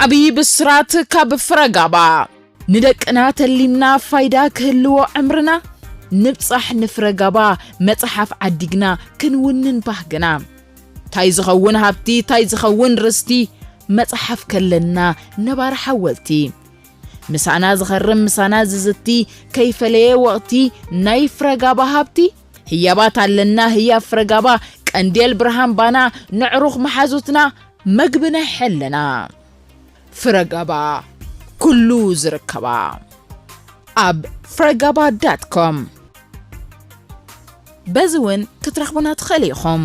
ዓብዪ ብስራት ካብ ፍረጋባ። ንደቅና ተሊምና ፋይዳ ክህልዎ ዕምርና፣ ንብጻሕ ንፍረጋባ መጽሓፍ ዓዲግና ክንውንን ባህግና። ታይ ዝኸውን ሃብቲ፣ ታይ ዝኸውን ርስቲ፣ መጽሓፍ ከለና ነባሪ ሓወልቲ። ምሳና ዝኸርም ምሳና ዝዝቲ፣ ከይፈለየ ወቕቲ ናይ ፍረጋባ ሃብቲ። ህያባት ኣለና ህያብ ፍረጋባ፣ ቀንዴል ብርሃን ባና፣ ነዕሩኽ መሓዙትና፣ መግቢ ናይ ሕልና። ፍረጋባ፣ ኩሉ ዝርከባ። ኣብ ፍረጋባ ዳት ኮም። በዚ እውን ክትረኽቡና ትኽእሉ ኢኹም።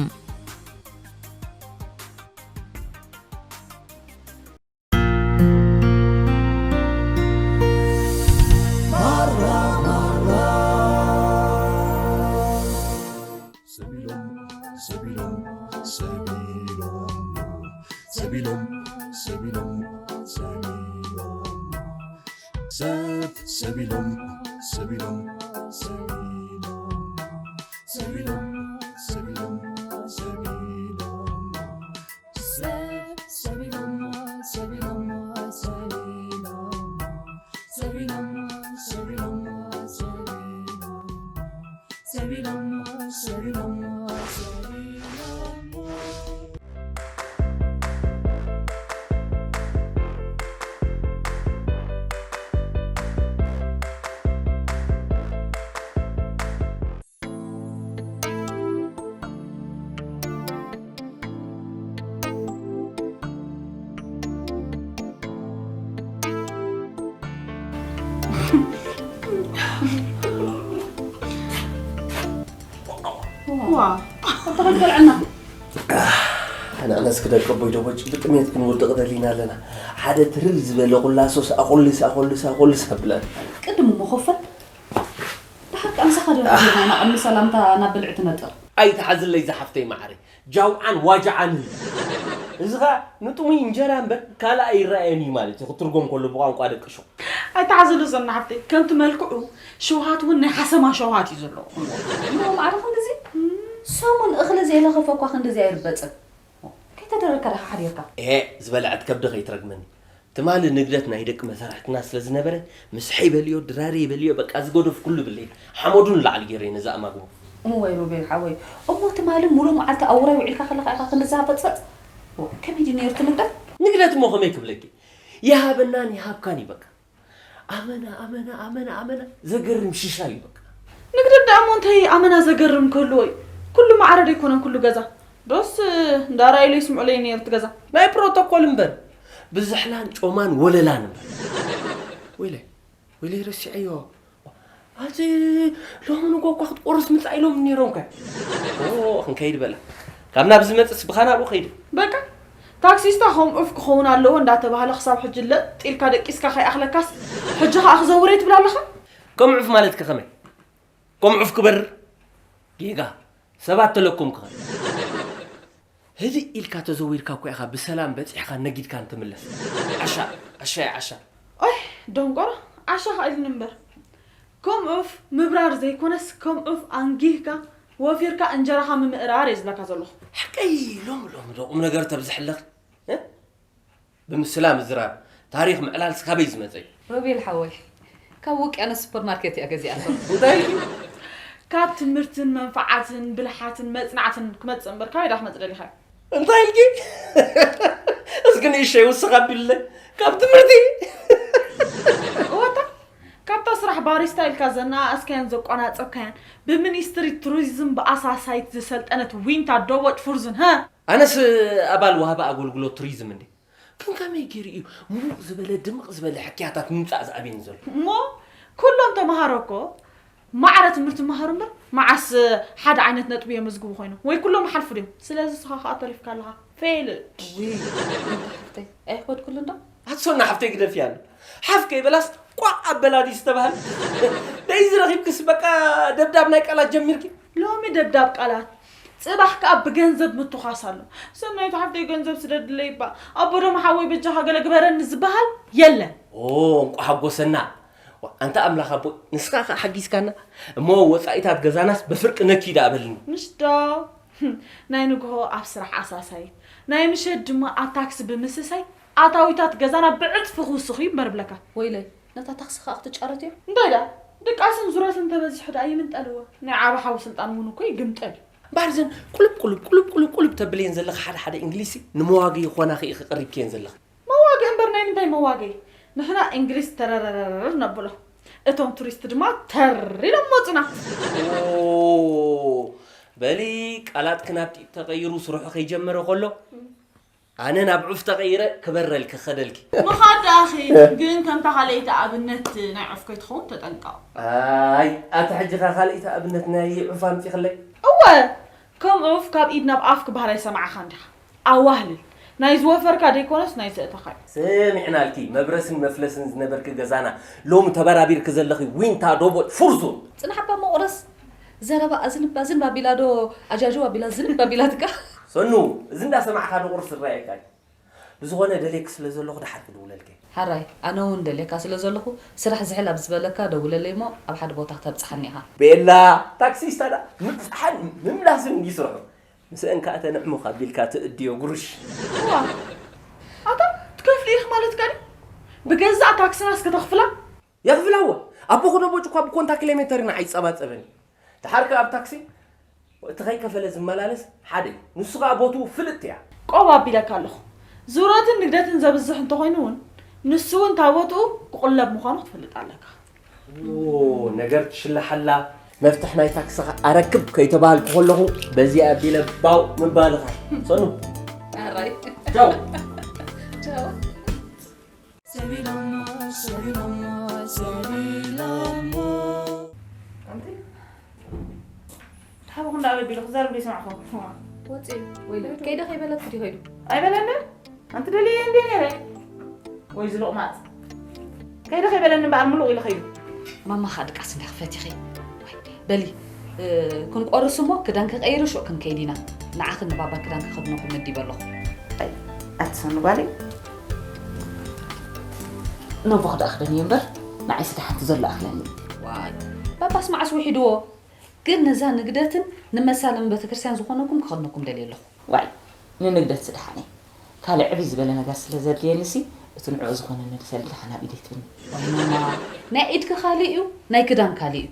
ዋ፣ ኣታ ክትበልዐና። ኣነ ኣነስ ክደቀቦይ ደቦጭ ብጥሜት ክንወድቕ ደሊና ኣለና። ሓደ ትርር ዝበለ ኩላሶስ ኣቑልስ ኣቑልስ ኣቑልስ ኣብለን። ቅድም እሞ ኮፈል ብሓቂ ኣምሳኻ ዶ ናይና ቅድሚ ሰላምታ ናብ ብልዒ ትነጥር? ኣይትሓዝለይ ዝሓፍተይ ማዕረይ ጃውዓን ዋጃዓን እዩ። እዚ ኸዓ ንጥሙይ እንጀራ እምበር ካልእ ኣይረኣየን እዩ ማለት እዩ ክትርጎም ከሎ ብቋንቋ ደቂ ሹቕ። ኣይትሓዝሉ ሰና ሓፍተይ ከምቲ መልክዑ ሽውሃት እውን ናይ ሓሰማ ሸውሃት እዩ ዘለዎ። እሞ ማዕረ ክንድዚ ሰሙን እኽሊ ዘይለኸፈ እኳ ክንድዚ ኣይርበጽን። ከይተደረግካ ዲኻ ሓዲርካ? ኤህ ዝበልዐት ከብዲ ከይትረግመኒ። ትማሊ ንግደት ናይ ደቂ መሳርሕትና ስለ ዝነበረ ምስሐይ በልዮ ድራረይ በልዮ በቃ ዝገደፍኩሉ የብለይን። ሓመዱ ንላዕሊ ገይረዮ ነዚ ኣማግቦ። እዋይ ሮቤል ሓወይ እሞ ትማሊ ሙሉእ መዓልቲ ኣብ ውራይ ውዒልካ ከለኻ ኢኻ ክንድዚ ሃፈጽፈጽ? ከመይ ድዩ ነይሩ እቲ ንግደት? ንግደት እሞ ከመይ ክብለኪ? ይሃበናን ይሃብካን እዩ በቃ። ኣመና ኣመና ኣመና ኣመና ዘገርም ሽሻይ እዩ በቃ። ንግደት ደኣ እሞ እንታይ ኣመና ዘገርም ክህልዎ እዩ? ኩሉ ማዕረ ዶ ኣይኮነን ኩሉ ገዛ? ዶስ እንዳረኣዩለይ ይስምዑለይ ነይሩ እቲ ገዛ? ናይ ፕሮቶኮል እምበር ብዝሕላን ጮማን ወለላን እምበር። ወይለይ ወይለይ ረሲዐዮ። ኣቲ ሎሚ ንጎ እኳ ክትቆርስ ምጻእ ኢሎም ነይሮም ከ። ኦ ክንከይድ በላ። ካብ ናብ ዝመጽስ ብኻ ናብኡ ከይደ። በቃ ታክሲስታ ከምኡ ኡፍ ክኸውን ኣለዎ እንዳተባህለ ክሳብ ሕጂ ለጥ ኢልካ ደቂስካ ከይኣኽለካስ ሕጂ ከኣ ክዘውር እየ ትብል ኣለኻ? ከም ዑፍ ማለትከ ከመይ? ከም ዑፍ ክበርር? ጌጋ። ሰባት ተለኩም ክኸን። ህድእ ኢልካ ተዘዊርካ እኮ ኢኻ ብሰላም በጺሕካን ነጊድካን ትምለስ። ዓሻ፣ ዓሻ እየ ዓሻ። ኦይ ደንቆሮ ዓሻ ከኣ ኢልኒ እምበር። ከም ዑፍ ምብራር ዘይኮነስ ከም ዑፍ ኣንጊህካ ወፊርካ እንጀራኻ ምምእራር እየ ዝብለካ ዘለኹ። ሓቀይ ሎሚ ሎሚ ዶ ቁምነገር ተብዝሒ ኣለኺ? እ? ብምስላ ምዝራብ፣ ታሪኽ ምዕላልስ ካበይ ዝመጸ እዩ? ሮቤል ሓወይ፣ ካብ ውቅያኖስ ሱፐርማርኬት እያ ገዚኣቶ። እንታይ ኢልኪ? ካብ ትምህርትን መንፍዓትን ብልሓትን መጽናዕትን ክመጽእ እምበር ካበይ ደኣ ክመጽእ ደሊኻዮ? እንታይ ኢልኪ? እስኪ ንእሸይ ውስኽ ኣቢልለይ። ካብ ትምህርቲ! እወ እታ ካብታ ስራሕ ባሪስታ ኢልካ ዘነኣኣስካያን ዘቆናጸብካያን ብሚኒስትሪ ቱሪዝም ብኣሳሳይት ዝሰልጠነት ዊንታ ዶወጭ ፉርዝን፣ ሀ? ኣነስ ኣባል ወሃቢ ኣገልግሎት ቱሪዝም እንዴ? ግን ከመይ ገይሩ እዩ ምዉቕ ዝበለ ድምቕ ዝበለ ሕክያታት ምምጻእ ዝኣብየኒ ዘሎ? እሞ ኩሎም ተምሃሮ እኮ ማዕረ ትምህርቲ ይመሃሩ እምበር መዓስ ሓደ ዓይነት ነጥቢ የመዝግቡ ኮይኖም? ወይ ኩሎም ይሓልፉ ድዮም? ስለዚ ንስኻ ከኣ ተሪፍካ ኣለኻ። ፌይልድ። ውይ ኣንታ ሓፍተይ ኣይኸድኩሉን ዶ? ኣቲ ሶና ሓፍተይ ግደፍያ ኣሎ ሓፍ ከይበላስ ቋዕ ኣበላ ድዩ ዝተባህለ? ደይዚ ረኺብክስ በቃ ደብዳብ ናይ ቃላት ጀሚርኪ? ሎሚ ደብዳብ ቃላት ጽባሕ ከኣ ብገንዘብ ምትዃስ ኣሎ። ሰናይት ሓፍተይ ገንዘብ ስደድለይ እባ ኣቦ ዶም ሓወይ በጃኻ ገለ ግበረኒ ዝበሃል የለን። ኦ እንቋዕ ሓጎሰና። ዋ ኣንታ ኣምላኽ ኣቦይ ንስኻ ከኣ ሓጊዝካና እሞ ወጻኢታት ገዛናስ ብፍርቂ ነኪ ደኣ በልኒ። ምሽ ዶ ናይ ንግሆ ኣብ ስራሕ ኣሳሳይ፣ ናይ ምሸት ድማ ኣብ ታክሲ ብምስሳይ ኣታዊታት ገዛና ብዕፅፊ ክውስኹ እዩ እምበር ብለካ። ወይለይ፣ ነታ ታክሲ ከኣ ክትጫረት እዮ። እንታይ ደኣ? ድቃስን ዙረትን ተበዚሑ ደኣ ይምንጠልዎ። ናይ ዓቢ ሓው ስልጣን እውን እኮ ይግምጠል እዩ። እምበኣር እዘን ቁልብ ቁልብ ቁልብ ቁልብ ቁልብ ተብልየን ዘለኻ ሓደ ሓደ እንግሊዝሲ ንመዋግኢ ኾናኺ ኢኺ ቀሪብክየን ዘለኻ። መዋግኢ እምበር ናይ ምንታይ መዋግኢ? ንሕና እንግሊዝ ተረረረረር ነብሎ። እቶም ቱሪስት ድማ ተር ኢሎም መጹና። ኦ፣ በሊ ቃላትኪ ናብ ጢጥ ተቐይሩ ስርሑ ከይጀመረ ከሎ ኣነ ናብ ዑፍ ተቐይረ ክበረልኪ ክኸደልኪ። ምኻድ ደኣኺ፣ ግን ከምታ ካልኣይቲ ኣብነት ናይ ዑፍ ከይትኸውን ተጠንቀቕ። ኣይ፣ ኣቲ ሕጂ ኸ ካልኣይቲ ኣብነት ናይ ዑፍ ኣምጺኽለይ? እወ፣ ከም ዑፍ ካብ ኢድ ናብ ኣፍ ክበሃል ኣይሰማዕኻን ዲኻ? ኣዋህልል፣ ናይ ዝወፈርካ ደይኮነስ ናይ ዘእተኻዮ። ሰሚዕናልኪ፣ መብረስን መፍለስን ዝነበርኪ ገዛና፣ ሎሚ ተበራቢርኪ ዘለኺ ዊንታ ዶቦጭ ፍርዙን። ጽናሕ እባ መቑረስ፣ ዘረባ ኣዝንብ ኣዝንብ ኣቢላ ዶ ኣጃጅው ኣቢላ ዝንብ ኣቢላትካ? ሰኑ፣ እዚ እንዳሰማዕካ ዶ ቁርሲ ዝረኣየካ እዩ? ብዝኾነ ደልየኪ ስለ ዘለኹ ደሓር ክድውለልኪ። ሓራይ፣ ኣነ እውን ደልየካ ስለ ዘለኹ ስራሕ ዝሕል ኣብ ዝበለካ ደውለለይ እሞ ኣብ ሓደ ቦታ ክተብጽሓኒ ኢኻ። ቤላ፣ ታክሲስታ ዳ ምብጽሓን ምምላስን እንድዩ ስርሑ። ምስአን ከኣ ተንዕሙኽ ኣቢልካ ትእድዮ ጉርሽ። እዋ፣ ኣታ ትከፍሊ ኢኺ ማለትካ ድዩ? ብገዛእ ታክስናስ ከተኽፍላ? የኽፍላ እወ። ኣቦኹ ደቦጭ እኳ ብኮንታ ኪሎ ሜተር ኢና ኣይጸባጸበን። ደሓር ከኣ ኣብ ታክሲ እቲ ከይከፈለ ዝመላለስ ሓደ እዩ። ንሱ ከኣ ቦትኡ ፍልጥቲ እያ። ቆብ ኣቢለካ ኣለኹ። ዙረትን ንግደትን ዘብዝሕ እንተኾይኑ እውን፣ ንሱ እውን እታ ቦትኡ ክቑለብ ምዃኑ ክትፈልጥ ኣለካ። ኦ፣ ነገር ትሽላሓላ። መፍትሕ ናይ ታክስኻ ኣረክብ ከይተባሃልኩ ከለኹ፣ በዚኣ ኣቢለ ባው ምባልኻ። ሰኑ። ኣራይ። ቻው። ቻው። ሰቢሎሞ፣ ሰቢሎሞ፣ ሰቢሎሞ። ኣንቲ? ሓብኹም ደኣ በቢሉ ክዛረብ ዘይሰማዕኹም። ወፂኡ። ወይለ፣ ከይደ ከይበለኪ ድዩ ከይዱ? ኣይበለንን። ኣንቲ ደልየ እንዴ ነይረ? ወይ ዝሉቕማፅ። ከይደ ከይበለኒ እምበኣር ምሉቕ ኢሉ ከይዱ። ማማ ኻድቃስ እንዳ ክፈቲኺ። ወይ፣ በሊ፣ እ፣ ክንቆርስ እሞ ክዳን ክቐይር ሹቕ ክንከይድ ኢና። ንዓኽን ንባባ ክዳን ክኸድነኩም መዲበ ኣለኹ። ኣይ፣ ኣትሰኑ ጓለይ። ነቦኽ ደኣ ክደን እየ እምበር፣ ንዓይሲ ደሓንቲ ዘሎ ኣኽለኒ። ዋይ፣ ባባስ መዓስ ውሒድዎ? ግን ነዛ ንግደትን ንመሳለሚ ቤተክርስትያን ዝኾነኩም ክኸድነኩም ደልየ ኣለኹ። ዋይ፣ ንንግደት ስደሓኒ። ካልእ ዕብይ ዝበለ ነገር ስለ ዘድልየኒሲ፣ እቲ ንዕኡ ዝኾነኒ ልሰልዲ ደሓን ኣብ ኢደይ ትብኒ። ዋይ ማማ፣ ናይ ኢድኪ ካልእ እዩ፣ ናይ ክዳን ካልእ እዩ።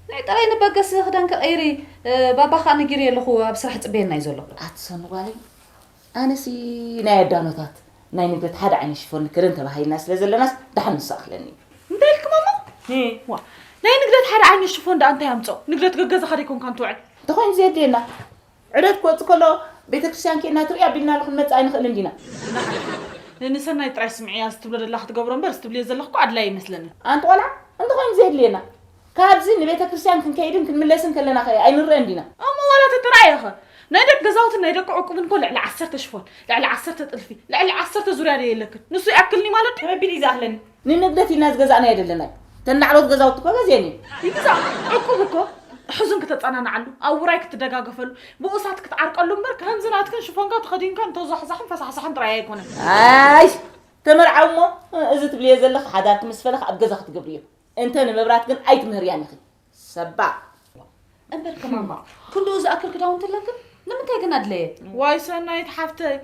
ናይ ጥራይ ንበገስ ክዳን ክቐይሪ፣ እ፣ ባባ ኸኣ ነጊረዮ ኣለኹ፣ ኣብ ስራሕ ይጽበየና እዩ ዘሎ። ኣትሰኑ ጓለይ፣ ኣነሲ ናይ ኣዳኖታት ናይ ንግደት ሓደ ዓይነት ሽፎን ንክደን ተባሂልና ስለ ዘለናስ ደሓን ንሱ ኣኽለኒ። እንታይ ኢልኪ ማማ? እ። ዋ፣ ናይ ንግደት ሓደ ዓይነት ሽፎን ደኣ እንታይ ኣምጾ? ንግደት ገገዛኻ ደይኮንካን ትውዕል? እንተኾይኑ ዘየድልየና። ዕደት ክወጽእ ከሎ ቤተክርስትያን ኬድና ትርኢ ኣቢልና ኣሎ ክንመጽእ ኣይንኽእልን ዲና? ንዓይ ንሰናይ ጥራይ ስምዕያ፣ እዚ ትብሎ ደላ ክትገብሮ እምበር፣ እዚ ትብልዮ ዘለኺ እኮ ኣድላይ ኣይመስለንን። ኣንቲ ቆልዓ፣ እንተኾይኑ ዘየድልየና። ካብዚ ንቤተክርስትያን ክንከይድን ክንምለስን ከለና ኸ ኣይንረአን ዲና? እሞ ዋላ ተተራእየ ኸ? ናይ ደቂ ገዛውትን ናይ ደቂ ዕቁብን እኮ ልዕሊ ዓሰርተ ሽፎን፣ ልዕሊ ዓሰርተ ጥልፊ፣ ልዕሊ ዓሰርተ ዙርያ ዶ የለክን? ንሱ ይኣክልኒ ማለት ድዩ? ከመይ ቢሉ እዩ ዝኣኽለኒ? ንንግደት ኢልና ዝገዛእናዮ ደለናይ። ተን ናዕሎት ገዛውቲ እኮ ገዚአን እየን። ይግዛእ። ዕቁብ እኮ ሕዙን ክተጸናንዓሉ፣ ኣብ ውራይ ክትደጋገፈሉ፣ ብኡሳት ክትዓርቀሉ እምበር፣ ከምዚ ናትክን ሽፎንካ ተኸዲንካ እንተዛሕዛሕን ፈሳሕሳሕን ጥራይ ኣይኮነን። ኣይ፣ ተመርዓዊ እሞ፣ እዚ ትብልዮ ዘለኺ ሓዳርኪ ምስ ፈለኸ ኣብ ገዛ ክትገብርዮ። እንተ ንመብራት ግን ኣይትምህርያን ኢኺ። ሰባ። እምበርከ ማማ፣ ክንድኡ ዝኣክል ክዳውንቲ ኣለክን? ንምንታይ ግን ኣድለየ? ዋይ ሰናይት ሓፍተይ፣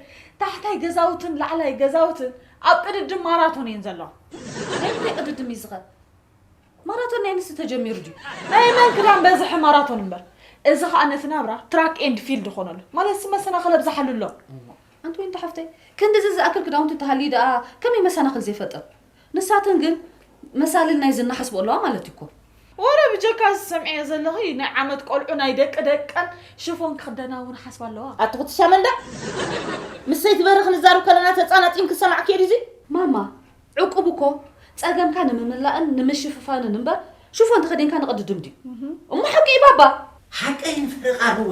ታሕታይ ገዛውትን ላዕላይ ገዛውትን ኣብ ቅድድም ማራቶን እየን ዘለዋ። ናይ ምንታይ ቅድድም እዩ ዝኸ? ማራቶን ናይ ኣንስቲ ተጀሚሩ ድዩ? ናይ መን ክዳን በዝሐ ማራቶን እምበር። እዚ ኸኣ ነቲ ናብራ ትራክ ኤንድ ፊልድ ኾነሉ። ማለት፣ እዚ መሰናኽል ኣብዝሓሉ ኣሎ። ኣንቲ ወይንቲ ሓፍተይ፣ ክንድዚ ዝኣክል ክዳውንቲ እንተሃልዩ ደኣ ከመይ መሰናኽል ዘይፈጥር? ንሳተን ግን መሳልል ናይ ዝና ሓስቦ ኣለዋ ማለት እዩ እኮ። ወረ ብጀካ ዝሰምዕዮ ዘለኺ ናይ ዓመት ቆልዑ ናይ ደቂ ደቀን ሽፎን ክኽደና እውን ሓስባ ኣለዋ። ኣቲ ኩትሻ መንዳ፣ ምስ ሰይቲ በሪ ክንዛረብ ከለና ተጻናጺን ክሰማዕ ከይዱ እዚ? ማማ፣ ዕቁብ እኮ ጸገምካ ንምምላእን ንምሽፍፋንን እምበር ሽፎን ተኸዲንካ ንቕድድም ድዩ? እሞ ሓቂ እዩ ባባ። ሓቀይ ንፍርቓ ህወ፣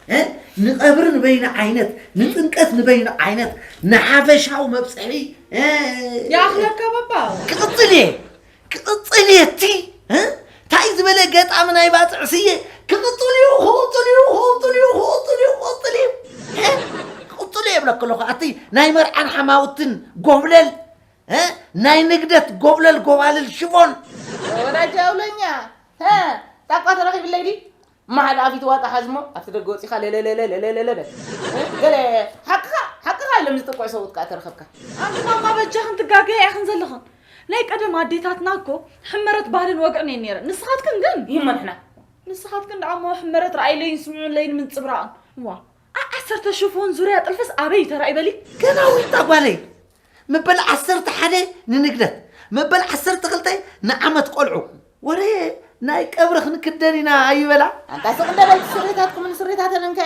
እ? ንቐብሪ ንበይኑ ዓይነት፣ ንጥምቀት ንበይኑ ዓይነት፣ ንሓፈሻዊ መብጽሒ፣ እ? ይኣኽለካ ባባ። ክቕጽል እየ፣ ክቕጽል እየ እቲ፣ እ? ታይ ዝበለ ገጣሚ ናይ ባጽዕ ስየ፣ ክቕጽል እዩ፣ ክቕጽል እዩ፣ ክቕጽል እዩ፣ ክቕጽል እዩ፣ ክቕጽል እዩ። እ? ክቕጽል እየ እብለኪ ኣለኹ። ኣቲ ናይ መርዓን ሓማውትን ጎብለል፣ እ? ናይ ንግደት ጎብለል ጎባልል ሽፎን። ወዳጅ ኣውለኛ፣ ሀ፣ ጣቋ ተረኺብለይ ድዩ? እማ ሓደ ኣፊት ዋጣ ሓዝሞ ኣብቲ ደገ ወፂኻ ለለለለለለለ በል። እ? ገለ ሓቅኻ ሓቅኻ ኢሎም ዝጥቅዑ ሰብኡት ከዓ ተረኸብካ። ኣንቲ ማማ በጃኽን ትጋገያ ኢኽን ዘለኽን። ናይ ቀደም ኣዴታትና እኮ ሕመረት ባህልን ወግዕን እየን ነይረን። ንስኻትክን ግን ይመንሕና። ንስኻትክን ደኣ እሞ ሕመረት ረኣይለይን ስምዑለይን ምንጽብራቕን። ዋ ኣብ ዓሰርተ ሽፎን ዙርያ ጥልፍስ ኣበይ ተራእዩ በሊ? ገና ውይጣ ጓለይ። መበል ዓሰርተ ሓደ ንንግደት፣ መበል ዓሰርተ ክልተ ንዓመት ቆልዑ። ወረ ናይ ቀብሪ ክንክደን ኢና ኣይበላ። ኣንታ ስቕ እንደ በይቲ ስሬታትኩምን ስሬታተንን ከ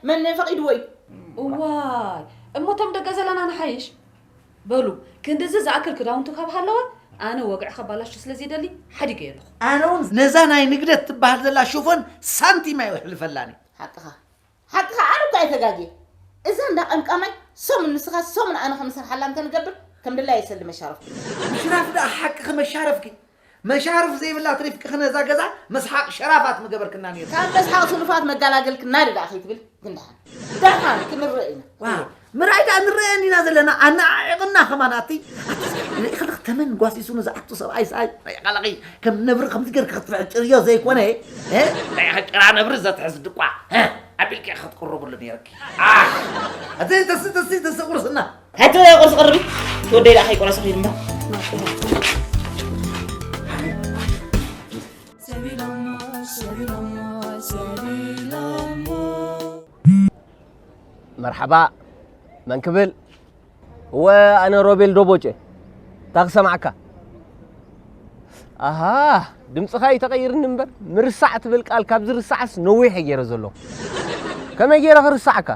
መን ፈቒድዎ እዩ? እዋይ እሞ እቶም ደገ ዘለና ንሓይሽ በሉ ክንድዚ ዝኣክል ክዳውንቱ ካብ ሃለወ ኣነ ወግዒ ከባላሹ ስለ ዘይደሊ ሓዲገ ኣለኹ። ኣነ እውን ነዛ ናይ ንግደት ትበሃል ዘላ ሽፎን ሳንቲም ኣይውሕልፈላን እዩ። ሓቅኻ ሓቅኻ ኣነ እኳ ኣይተጋግየ እዛ እንዳ ቀምቃማይ ሰሙን ንስኻ ሰሙን ኣነ ከምሰርሓላ እንተንገብር ከም ድላይ የሰሊ መሻረፍኩ። ምሽራፍ ደኣ ሓቅኺ መሻረፍኪ መሻርፍ ዘይብላ ትሪፍቅኺ ነዛ ገዛ መስሓቕ ሸራፋት ምገበርክና ነይርኪ። ካብ መስሓቕ ስኑፋት መጋላገልክና ድኣ ከይትብል ግን ደሓን ደሓን ክንርእ ኢና። ዋው ምርኣይ ደኣ ንረኣየን ኢና ዘለና ኣነዓዒቕና ከማን ኣቲ ኣቲ ርኢ ከለኺ ተመን ጓሲሱ ንዝኣቱ ሰብኣይ ሰኣይ ርኢ ከለኺ ከም ነብሪ ከምዚ ገርኪ ክትፍሕጭርዮ ዘይኮነ እ ርኢ ጭራ ነብሪ ዘትሕዝ ድቋ እ ኣቢልኪ ክትቅርብሉ ነይርኪ። ኣህ! እቲ ተሲ ተሲ ተሲ ቁርስና። ሓንቲ ቁርሲ ቅርቢ ትወደይ ደኣ ከይቆረሰ ኺድ እምበር። መርሓባ መን ክብል? እወ ኣነ ሮቤል ዶቦጨ። እንታይ ክሰምዓካ? ኣሃ ድምፅኻ እዩ ተቐይርኒ እምበር ምርሳዕ ትብል ቃል ካብ ዝርሳዕስ ነዊሕ እየ ገይረ ዘለኹ። ከመይ ገይረ ክርስዓካ?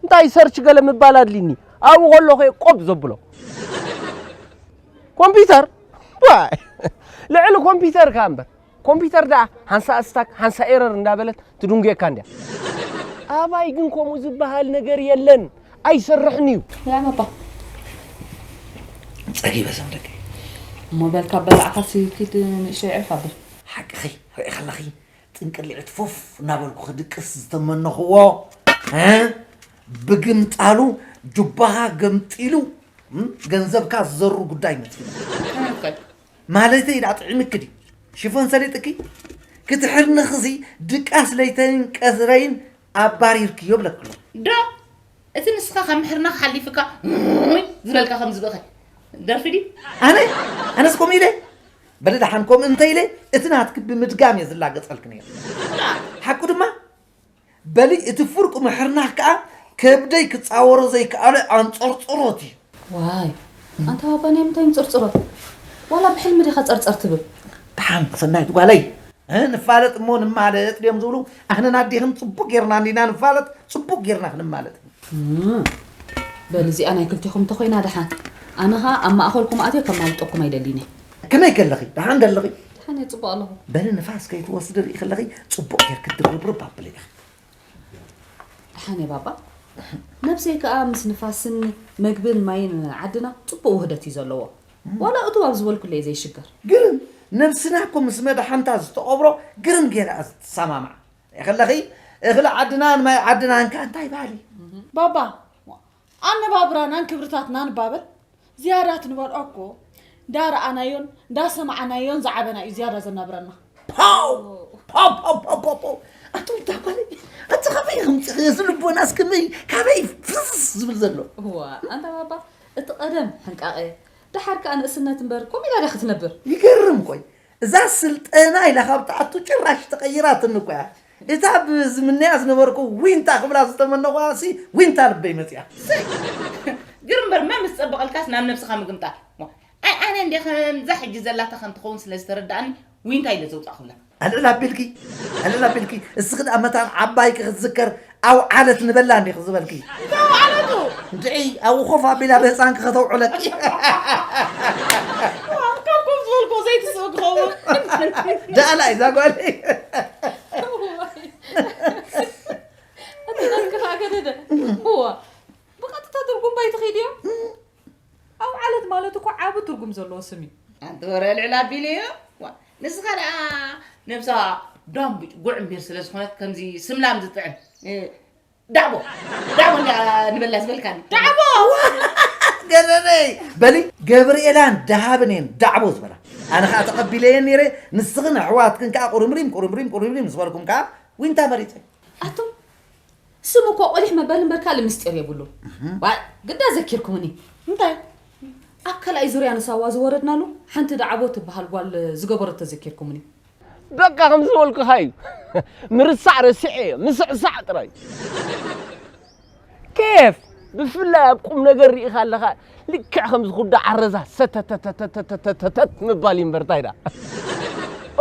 እንታይ ሰርች ገለ ምባል ኣድልኒ ኣብኡ ከለኹ እየ ቆብ ዘብሎ ኮምፒውተር ዋይ ልዕሊ ኮምፒውተር ከኣ እምበር ኮምፒውተር ደኣ ሓንሳ ስታክ ሓንሳ ኤረር እንዳበለት ትድንጉየካ እንድያ ኣባይ ግን ከምኡ ዝበሃል ነገር የለን ኣይሰርሕን እዩ ያ ባባ ጸጊበ ዘምደገ እሞ በልካ በላዕካሲ ኪድ ንእሽተይ ዕርፍ ኣብል ሓቅኺ ርኢ ከለኺ ጥንቅሊዕት ፉፍ እናበልኩ ክድቅስ ዝተመነኽዎ እ ብግምጣሉ ጁባኻ ገምጢሉ እም፣ ገንዘብካ ዝዘሩ ጉዳይ መፂኡ ከመይ ትኽእል? ማለተይ ደኣ ጥዒምኪ ድዩ? ሽፎን ሰሊጥኪ? ክትሕርንኽሲ ድቃስ ለይተይን ቀትረይን ኣባሪርክዮ ብለክሎ። ዶ እቲ ንስኻ ካብ ምሕርናኽ ሓሊፍካ ውይ ዝበልካ ከምዚ ብእኸ ደርፊ ድዩ? ኣነ? ኣነስ ከምኡ ኢለ? በሊ ደሓን ከምኡ እንተ ኢለ እቲ ናትኪ ብምድጋም እየ ዝላገጸልኪ ነይረ። ሓቁ ድማ በሊ እቲ ፍርቁ ምሕርናኽ ከኣ ከብደይ ክጻወሮ ዘይከኣለ ኣንጸርጽሮት እዩ። ዋይ ኣንታ ባባ ናይ ምንታይ ምጽርጽሮት ዋላ ብሕልሚ ዲኻ ጸርጸር ትብል? ደሓን ሰናይት ጓለይ ንፋለጥ እሞ ንማለጥ ድዮም ዝብሉ ኣህንን ኣዴኽን ጽቡቕ ጌርና እንዲና ንፋለጥ ጽቡቕ ጌርና ክንማለጥ በል እዚኣ ናይ ክልቴኹም እንተኾይና ደሓን ኣነ ኸኣ ኣብ ማእኸልኩም ኣትየ ከማልጠኩም ኣይደልይን እየ ከመይ ከለኺ ደሓን ደለኺ ደሓን እየ ጽቡቕ ኣለኹ በሊ ንፋስ ከይትወስዲ ርኢ ከለኺ ጽቡቕ ጌርኪ ድርብርብ ኣብሊ ኢኺ ደሓን እየ ባባ ነብሰይ ከኣ ምስ ንፋስን መግብን ማይን ዓድና ጽቡቕ ውህደት እዩ ዘለዎ ዋላ እቱ ኣብ ዝበልኩለይ ዘይሽገር ግርም ነብስና እኮ ምስ መድሓንታ ዝተቐብሮ ግርም ጌራ እያ ትሰማማዕ ሪኢ ከለኺ እኽሊ ዓድናን ማይ ዓድናን ከ እንታይ በሃሊ ባባ ኣነባብራናን ክብርታትናን ባበል ዝያዳ ትንበልዖ እኮ እንዳ ረኣናዮን እንዳ ሰማዕናዮን ዝዓበና እዩ ዝያዳ ዘናብረና ፓው ፓው ፓው ፓው ፓው ፓው ኣቱም እታ ጓለይ ኣቲ ካበይ ከምፅኺ እዚ ልቦናስ ከመይ ካበይ ፍስስ ዝብል ዘሎ እዋ ኣንታ ባባ እቲ ቀደም ሕንቃቐ ደሓር ከኣ ንእስነት እምበር ከምኡ ኢላ ድያ ክትነብር ይገርም ቆይ እዛ ስልጠና ኢላ ካብ ትኣቱ ጭራሽ ተቐይራትኒ እኮ እያ እታ ብዝምነያ ዝነበርኩ ዊንታ ክብላ ዝተመነኹዋ ሲ ዊንታ ልበይ መፅያ ግርም እምበር መን ምስ ፀበቐልካስ ናብ ነብስኻ ምግምጣል ኣይ ኣነ እንደ ከምዛ ሕጂ ዘላታ ከም ትኸውን ስለ ዝተረዳእኒ ዊንታ ኢለ ዘውፃእኹላ ኣልዕል ኣቢልኪ ኣልዕል ኣቢልኪ እስኺ ደኣ መታን ዓባይኪ ክትዝከር ኣውዓለት ንበላ እንዲኺ ዝበልኪ ኣውዓለቱ እንድዒ ኣብኡ ኮፍ ኣቢላ ብህፃንኪ ከተውዕለኪ ካብ ኮፍ ዝበልኩ ዘይትስእ ክኸውን ደኣላ እዛ ጓለይ ኣተናትክኻ ገደደ እዋ ብቐጥታ ትርጉም ባይ ትኸይድ እዮም ኣውዓለት ማለት እኮ ዓቢ ትርጉም ዘለዎ ስም እዩ። ኣንቲ ወረ ልዕል ኣቢለዮ። ዋ፣ ንስኻ ደኣ ነብሳ ዳምቡጭ ጉዕምቢር ስለ ዝኾነት ከምዚ ስምላም ዝጥዕም እ፣ ዳዕቦ ዳዕቦ እንዳ ንበላ ዝበልካኒ። ዳዕቦ! ገረደይ በሊ ገብርኤላን ደሃብን እየን ዳዕቦ ዝበላ። ኣነ ከዓ ተቐቢለየን ነይረ። ንስኽን ኣሕዋትክን ከዓ ቁርምሪም ቁርምሪም ቁርምሪም ምስ በልኩም ከዓ ዊንታ መሪፀ። ኣቱም ስም እኮ ቆሊሕ መበል እምበር ካልእ ምስጢር የብሉ። ዋ ግዳ ዘኪርኩምኒ። እንታይ? ኣብ ካልኣይ ዙርያ ንሳዋ ዝወረድናሉ ሓንቲ ዳዕቦ ትበሃል ጓል ዝገበረቶ ዘኪርኩምኒ። በቃ ከም ዝበልኩኻ እዩ። ምርሳዕ ረሲዐዮ ምስዕሳዕ ጥራይ። ኬፍ ብፍላይ ኣብ ቁም ነገር ርኢኻ ኣለኻ። ልክዕ ከምዚ ኩዳ ዓረዛ ሰተተተተተተተተት ምባል እዩ እምበር እንታይ ደኣ።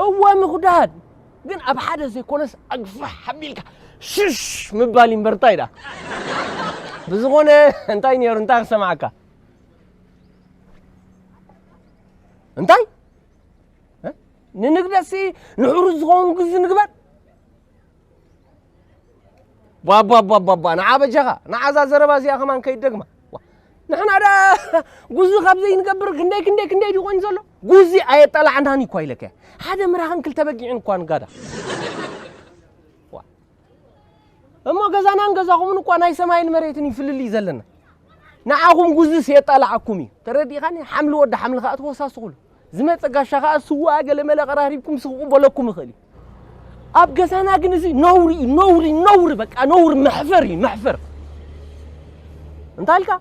እወ ምኹዳድ ግን ኣብ ሓደ ዘይኮነስ ኣግፋሕ ኣቢልካ ሽሽ ምባል እዩ እምበር እንታይ ደኣ። ብዝኾነ እንታይ ነይሩ እንታይ ክሰማዓካ እንታይ ንንግደሲ ንሕሩስ ዝኸውን ግዚ ንግበር። ባባባባባ ንዓ በጃኻ ንዓዛ ዘረባ እዚኣ ከማን ከይደግማ ንሕና ዳ ጉዚ ካብ ዘይንገብር ክንደይ ክንደይ ክንደይ ድዩ ኮይኑ ዘሎ ጉዚ ኣየጣላዕናን እኳ ኢለከ ሓደ ምራኽን ክልተ በጊዕን እኳ ንጋዳ እሞ ገዛናን ገዛኹምን እኳ ናይ ሰማይን መሬትን ይፍልልይ ዘለና ንዓኹም ጉዝስ የጣላዓኩም እዩ ተረዲእኻኒ ሓምሊ ወዲ ሓምሊ ከዓ ተወሳስኹሉ ዝመፀ ጋሻ ከዓ ስዋ ገለመለ ቀራሪብኩም ስኽቁ በለኩም ይኽእል እዩ ኣብ ገዛና ግን እዚ ነውሪ እዩ ነውሪ ነውሪ በቃ ነውሪ መሕፈር እዩ መሕፈር እንታይ ኢልካ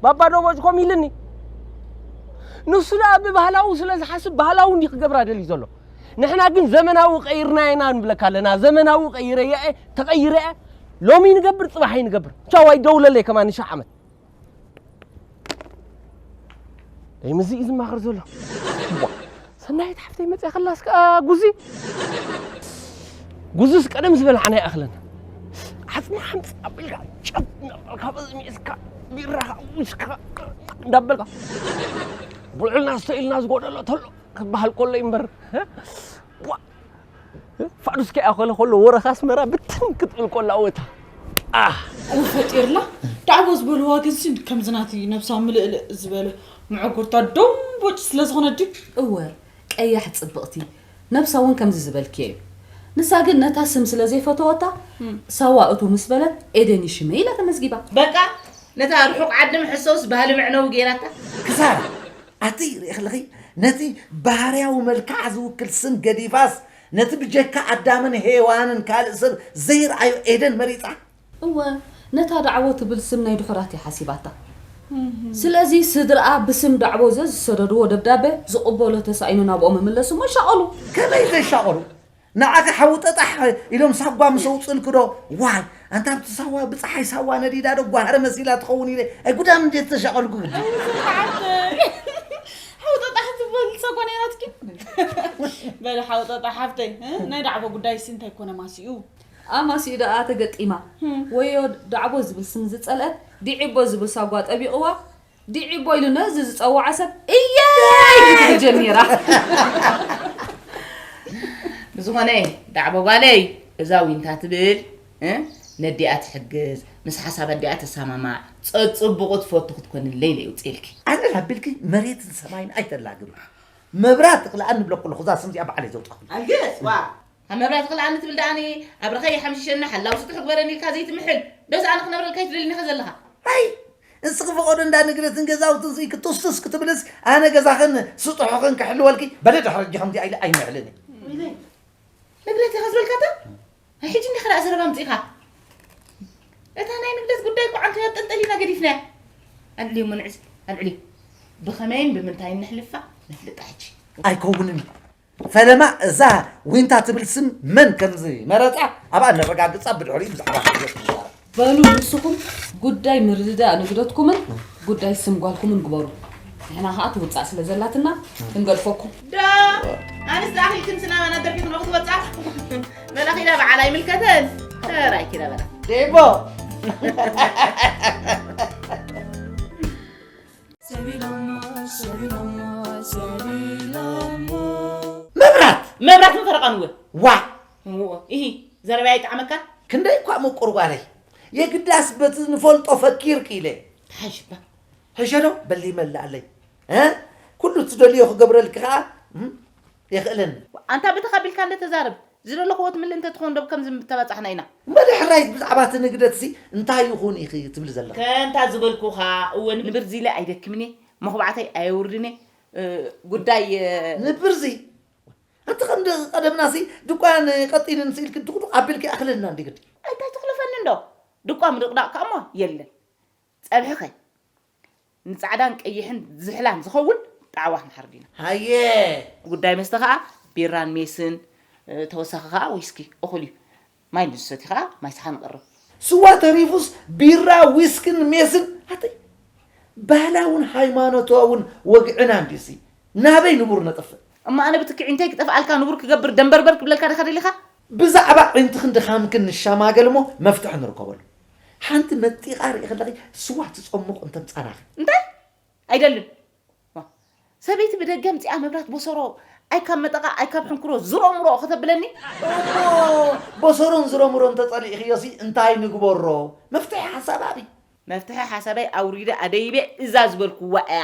ባባ ዶ ቦጭኮም ኢልኒ ንሱ ደኣ ብባህላዊ ስለ ዝሓስብ ባህላዊ እንዲ ክገብራ ደልዩ ዘሎ ንሕና ግን ዘመናዊ ቀይርና ኢና ንብለካ ኣለና ዘመናዊ ቀይረ እየ ተቐይረ እየ ሎሚ ንገብር ፅባሕ ይንገብር ቻው ኣይደውለለይ ከማን ንሻዕ ዓመት ደይ ምዚ እዩ ዝማኸር ዘሎ ሰናይት ሓፍተይ መፅያ ከላስ ከዓ ጉዚ ጉዝስ ቀደም ዝበልዓና ይኣኽለና ዓፅና ሓምፃ ኣቢልካ ጨብ እናበልካ በዚ ሚእስካ ቢራኻ ውስካ እንዳበልካ ብልዕልና ስተኢልና ዝጎደሎ ተሎ ክበሃል ከሎ እምበር ፋዱስ ከይኣኸለ ከሎ ወረኻ ኣስመራ ብትን ክትብል ከላ ወታ ኣህ ፈጢርላ ዳዕቦ ዝበልዋ ግን ሲን ከምዚ ናቲ ነብሳ ምልእልእ ዝበለ መዐጎርታ ዶምቦጭ ስለ ዝኾነ ድዩ እወ ቀያሕ ጽብቕቲ ነብሳ እውን ከምዚ ዝበልክዮ እዩ ንሳ ግን ነታ ስም ስለ ዘይፈተወታ ሳዋ እቱ ምስ በለት ኤደን እዩ ሽመይ ኢላ ተመዝጊባ በቃ ነታ ርሑቕ ዓዲ ምሕሰውስ ባህሊ መዕነዊ ገይራታ ክሳራ ኣቲ ርእኽልኺ ነቲ ባህርያዊ መልክዓ ዝውክል ስም ገዲፋስ ነቲ ብጀካ ኣዳምን ሄዋንን ካልእ ሰብ ዘይረኣዮ ኤደን መሪጻ። እወ፣ ነታ ዳዕቦ ትብል ስም ናይ ድሑራት እያ ሓሲባታ። ስለዚ ስድርኣ ብስም ዳዕቦ ዘዝሰደድዎ ደብዳበ ዝቕበሎ ተሳኢኑ ናብኦም ምለሱ እሞ ይሻቐሉ። ከመይ ዘይሻቐሉ? ንዓኺ ሓዊ ጠጣሕ ኢሎም ሳጓ ምስ ኣውፅእልኪ ዶ ዋይ ኣንታ ኣብቲ ሳዋ ብፀሓይ ሳዋ ነዲዳ ዶ ጓህሪ መሲላ ትኸውን ኢለ ኣይጉዳም እንዴ ዝተሻቐልኩ ግዲ ሓውጠጣ ክትበል ሰጎ ነይራትኪ በለ ሓውጠጣ ሓፍተይ ናይ ዳዕቦ ጉዳይ ሲ እንታይ ኮነ ማሲኡ ኣማሲኡ ደኣ ተገጢማ ወዮ ዳዕቦ ዝብል ስም ዝፀልአት ዲዒቦ ዝብል ሳጓ ጠቢቕዋ ዲዒቦ ኢሉ ነዚ ዝጸውዓ ሰብ እየይ ክትብል ጀሚራ። ብዝኾነ ዳዕቦ ጓለይ እዛ ዊንታ ትብል እ ነዲኣ ትሕግዝ ምስ ሓሳብ ኣዲኣ ተሰማማዕ ጸጽብቑ ትፈቱ ክትኮንለይ ኢለ ይውፅኤልኪ። ኣነ ላቢልኪ መሬትን ሰማይን ኣይተላግቢ። መብራት እኽልኣኒ ብለኩ ኣለኹ እዛ ስም እዚኣ ባዕለይ ዘውፃኹ። ኣልግስ ዋ ካብ መብራት ክልኣኒ ትብል ደኣኒ ኣብረኸ ይሓምሽሸኒ ሓላው ስጡሕ ግበረኒ ኢልካ ዘይትምሕል ዶስ ኣነ ክነብረልካ ይትደልኒ ኢኻ ዘለኻ ኣይ ንስኺ ፈቐዶ እንዳ ንግደትን ገዛውትን ስኢኪ ቱስቱስ ክትብልስ ኣነ ገዛኽን ስጡሕኽን ክሕልወልኪ በለ ድሕሪ ሕጂ ከምዚኣ ኢለ ኣይምሕልን እየ። ንግደት ኢኻ ዝበልካታ ኣይ ሕጂ እንዲኻ ደኣ ዘረባ ኣምጺእኻ እታ ናይ ንግደት ጉዳይ እኮ ዓንተዮ ጠንጠሊና ገዲፍናያ ኣልዕልዮ እሞ ንዕስ ኣልዕልዮ ብኸመይን ብምንታይን ነሕልፋ ነፍልጣ ሕጂ ኣይከውንን እዩ ፈለማ እዛ ዊንታ ትብል ስም መን ከም ዝመረጻ ኣብኣ ነረጋግጻ ብድሕሪኡ ብዛዕባ ካልኦት ንዛረብ። በሉ ንስኹም ጉዳይ ምርድዳእ ንግደትኩምን ጉዳይ ስም ጓልኩምን ግበሩ። ንሕና ኸኣ ትውጻእ ስለ ዘላትና ክንገድፈኩም። ዶ ኣንስ ዝኣኽል ክምስና መናደርኪ ክንኦ ክትወጻ በላ ኺዳ በዓል ኣይምልከተን ተራይ ኪዳ በላ ዴቦ መብራት መብራት ምፈረቐንወ ዋ እዎ ኢሂ ዘረባይ ኣይጠዓመካ ክንደይ እኳ ምቁር ጓለይ የግዳስ በቲ ንፈልጦ ፈኪርኪ ኢለ ተሓሽባ ሕሸ ዶ በሊ ይመልኣለይ እ ኩሉ ትደልዮ ክገብረልኪ ከዓ እም፣ የኽእለኒ ኣንታ ብተኻቢልካ እንደ ተዛረብ ዝደለኽዎ ትምልእ እንተትኾን ዶ ከምዚ ምተባጻሕና ኢና እሞ ድሕራይ ብዛዕባ እቲ ንግደትሲ እንታይ ይኹን ኢኺ ትብሊ ዘለኺ ከንታ ዝበልኩኻ እወ ንብርዚለ ኣይደክምን እየ መኹባዕተይ ኣየውርድን እየ እ፣ ጉዳይ፣ እ፣ ንብርዚ። ኣንቲ ከም ደ-፣ ቀደምናሲ ድቋን ቀጢንን ስኢልክን ድቕዱቕ ኣቢልኪ ኣኽለልና እንዲ ግዲ። ኣይታይ ትኽልፈኒ እንዶ? ድቋ ምድቕዳቕ ከኣሞ የለን። ጸብሕኸ ንጻዕዳን ቀይሕን ዝሕላን ዝኸውን ጣዕዋ ክንሓርድ ኢና። ሃየ። ጉዳይ መስተ ከኣ ቢራን ሜስን፣ እ፣ ተወሳኺ ከኣ ዊስኪ እኹል እዩ። ማይ ንዝሰቲ ከኣ ማይ ሰሓ ንቕርብ። ስዋ ተሪፉስ ቢራ ዊስክን ሜስን ኣተይ ባህላውን ሃይማኖታውን ወግዕና እንዲሲ ናበይ ንቡር ነጥፍእ? እማ ኣነ ብትክዒ እንታይ ክጠፍኣልካ ንቡር ክገብር ደንበርበር ክብለልካ ዲኻ ደሊኻ? ብዛዕባ ዒንትኽን ድኻምክን ንሻማገል እሞ መፍትሒ ንርከበሉ። ሓንቲ መጢቓ ርኢ ከለኺ ስዋ ትጸሙቕ እንተምጻናኺ። እንታይ? ኣይደልን። ዋ፣ ሰበይቲ ብደገ ኣምጺኣ መብራት ቦሰሮ ኣይ ካብ መጠቓ ኣይ ካብ ሕንኩሮ ዝሮምሮ ከተብለኒ? እሞ ቦሰሮን ዝሮምሮን ተጸሊእኽዮሲ እንታይ ንግበሮ? መፍትሒ ሓሳብ ኣብይ። መፍትሒ ሓሳበይ ኣውሪደ ኣደይበ እዛ ዝበልኩዋ እያ።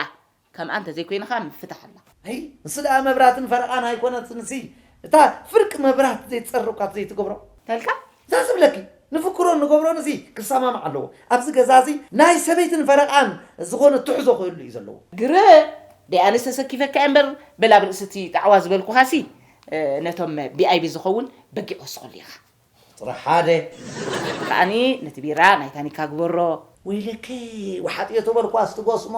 ከምኣ እንተዘይኮይንኻ ምፍታሕ ኣላ። ኣይ ንስ ደኣ መብራትን ፈረቓን ኣይኮነትንሲ እታ ፍርቂ መብራት ዘይትጸርብ እኳ ዘይትገብሮ። ተልካ እዛ ዝብለኪ ንፍክሮን ንገብሮን እዚ ክሰማማዕ ኣለዎ። ኣብዚ ገዛ እዚ ናይ ሰበይትን ፈረቓን ዝኾነ ትሕዞ ክህሉ እዩ ዘለዎ። ግረ ደይ ኣነስ ተሰኪፈካ እየ እምበር በል ኣብ ርእሲ እቲ ጣዕዋ ዝበልኩኻሲ ነቶም ቢኣይቢ ዝኸውን በጊዕ ወስኸሉ ኢኻ። ጥራሕ ሓደ ከኣኒ ነቲ ቢራ ናይ ታኒካ ግበሮ። ወይለከ ወሓጥዮ ተበልኳ ኣስትጎስሞ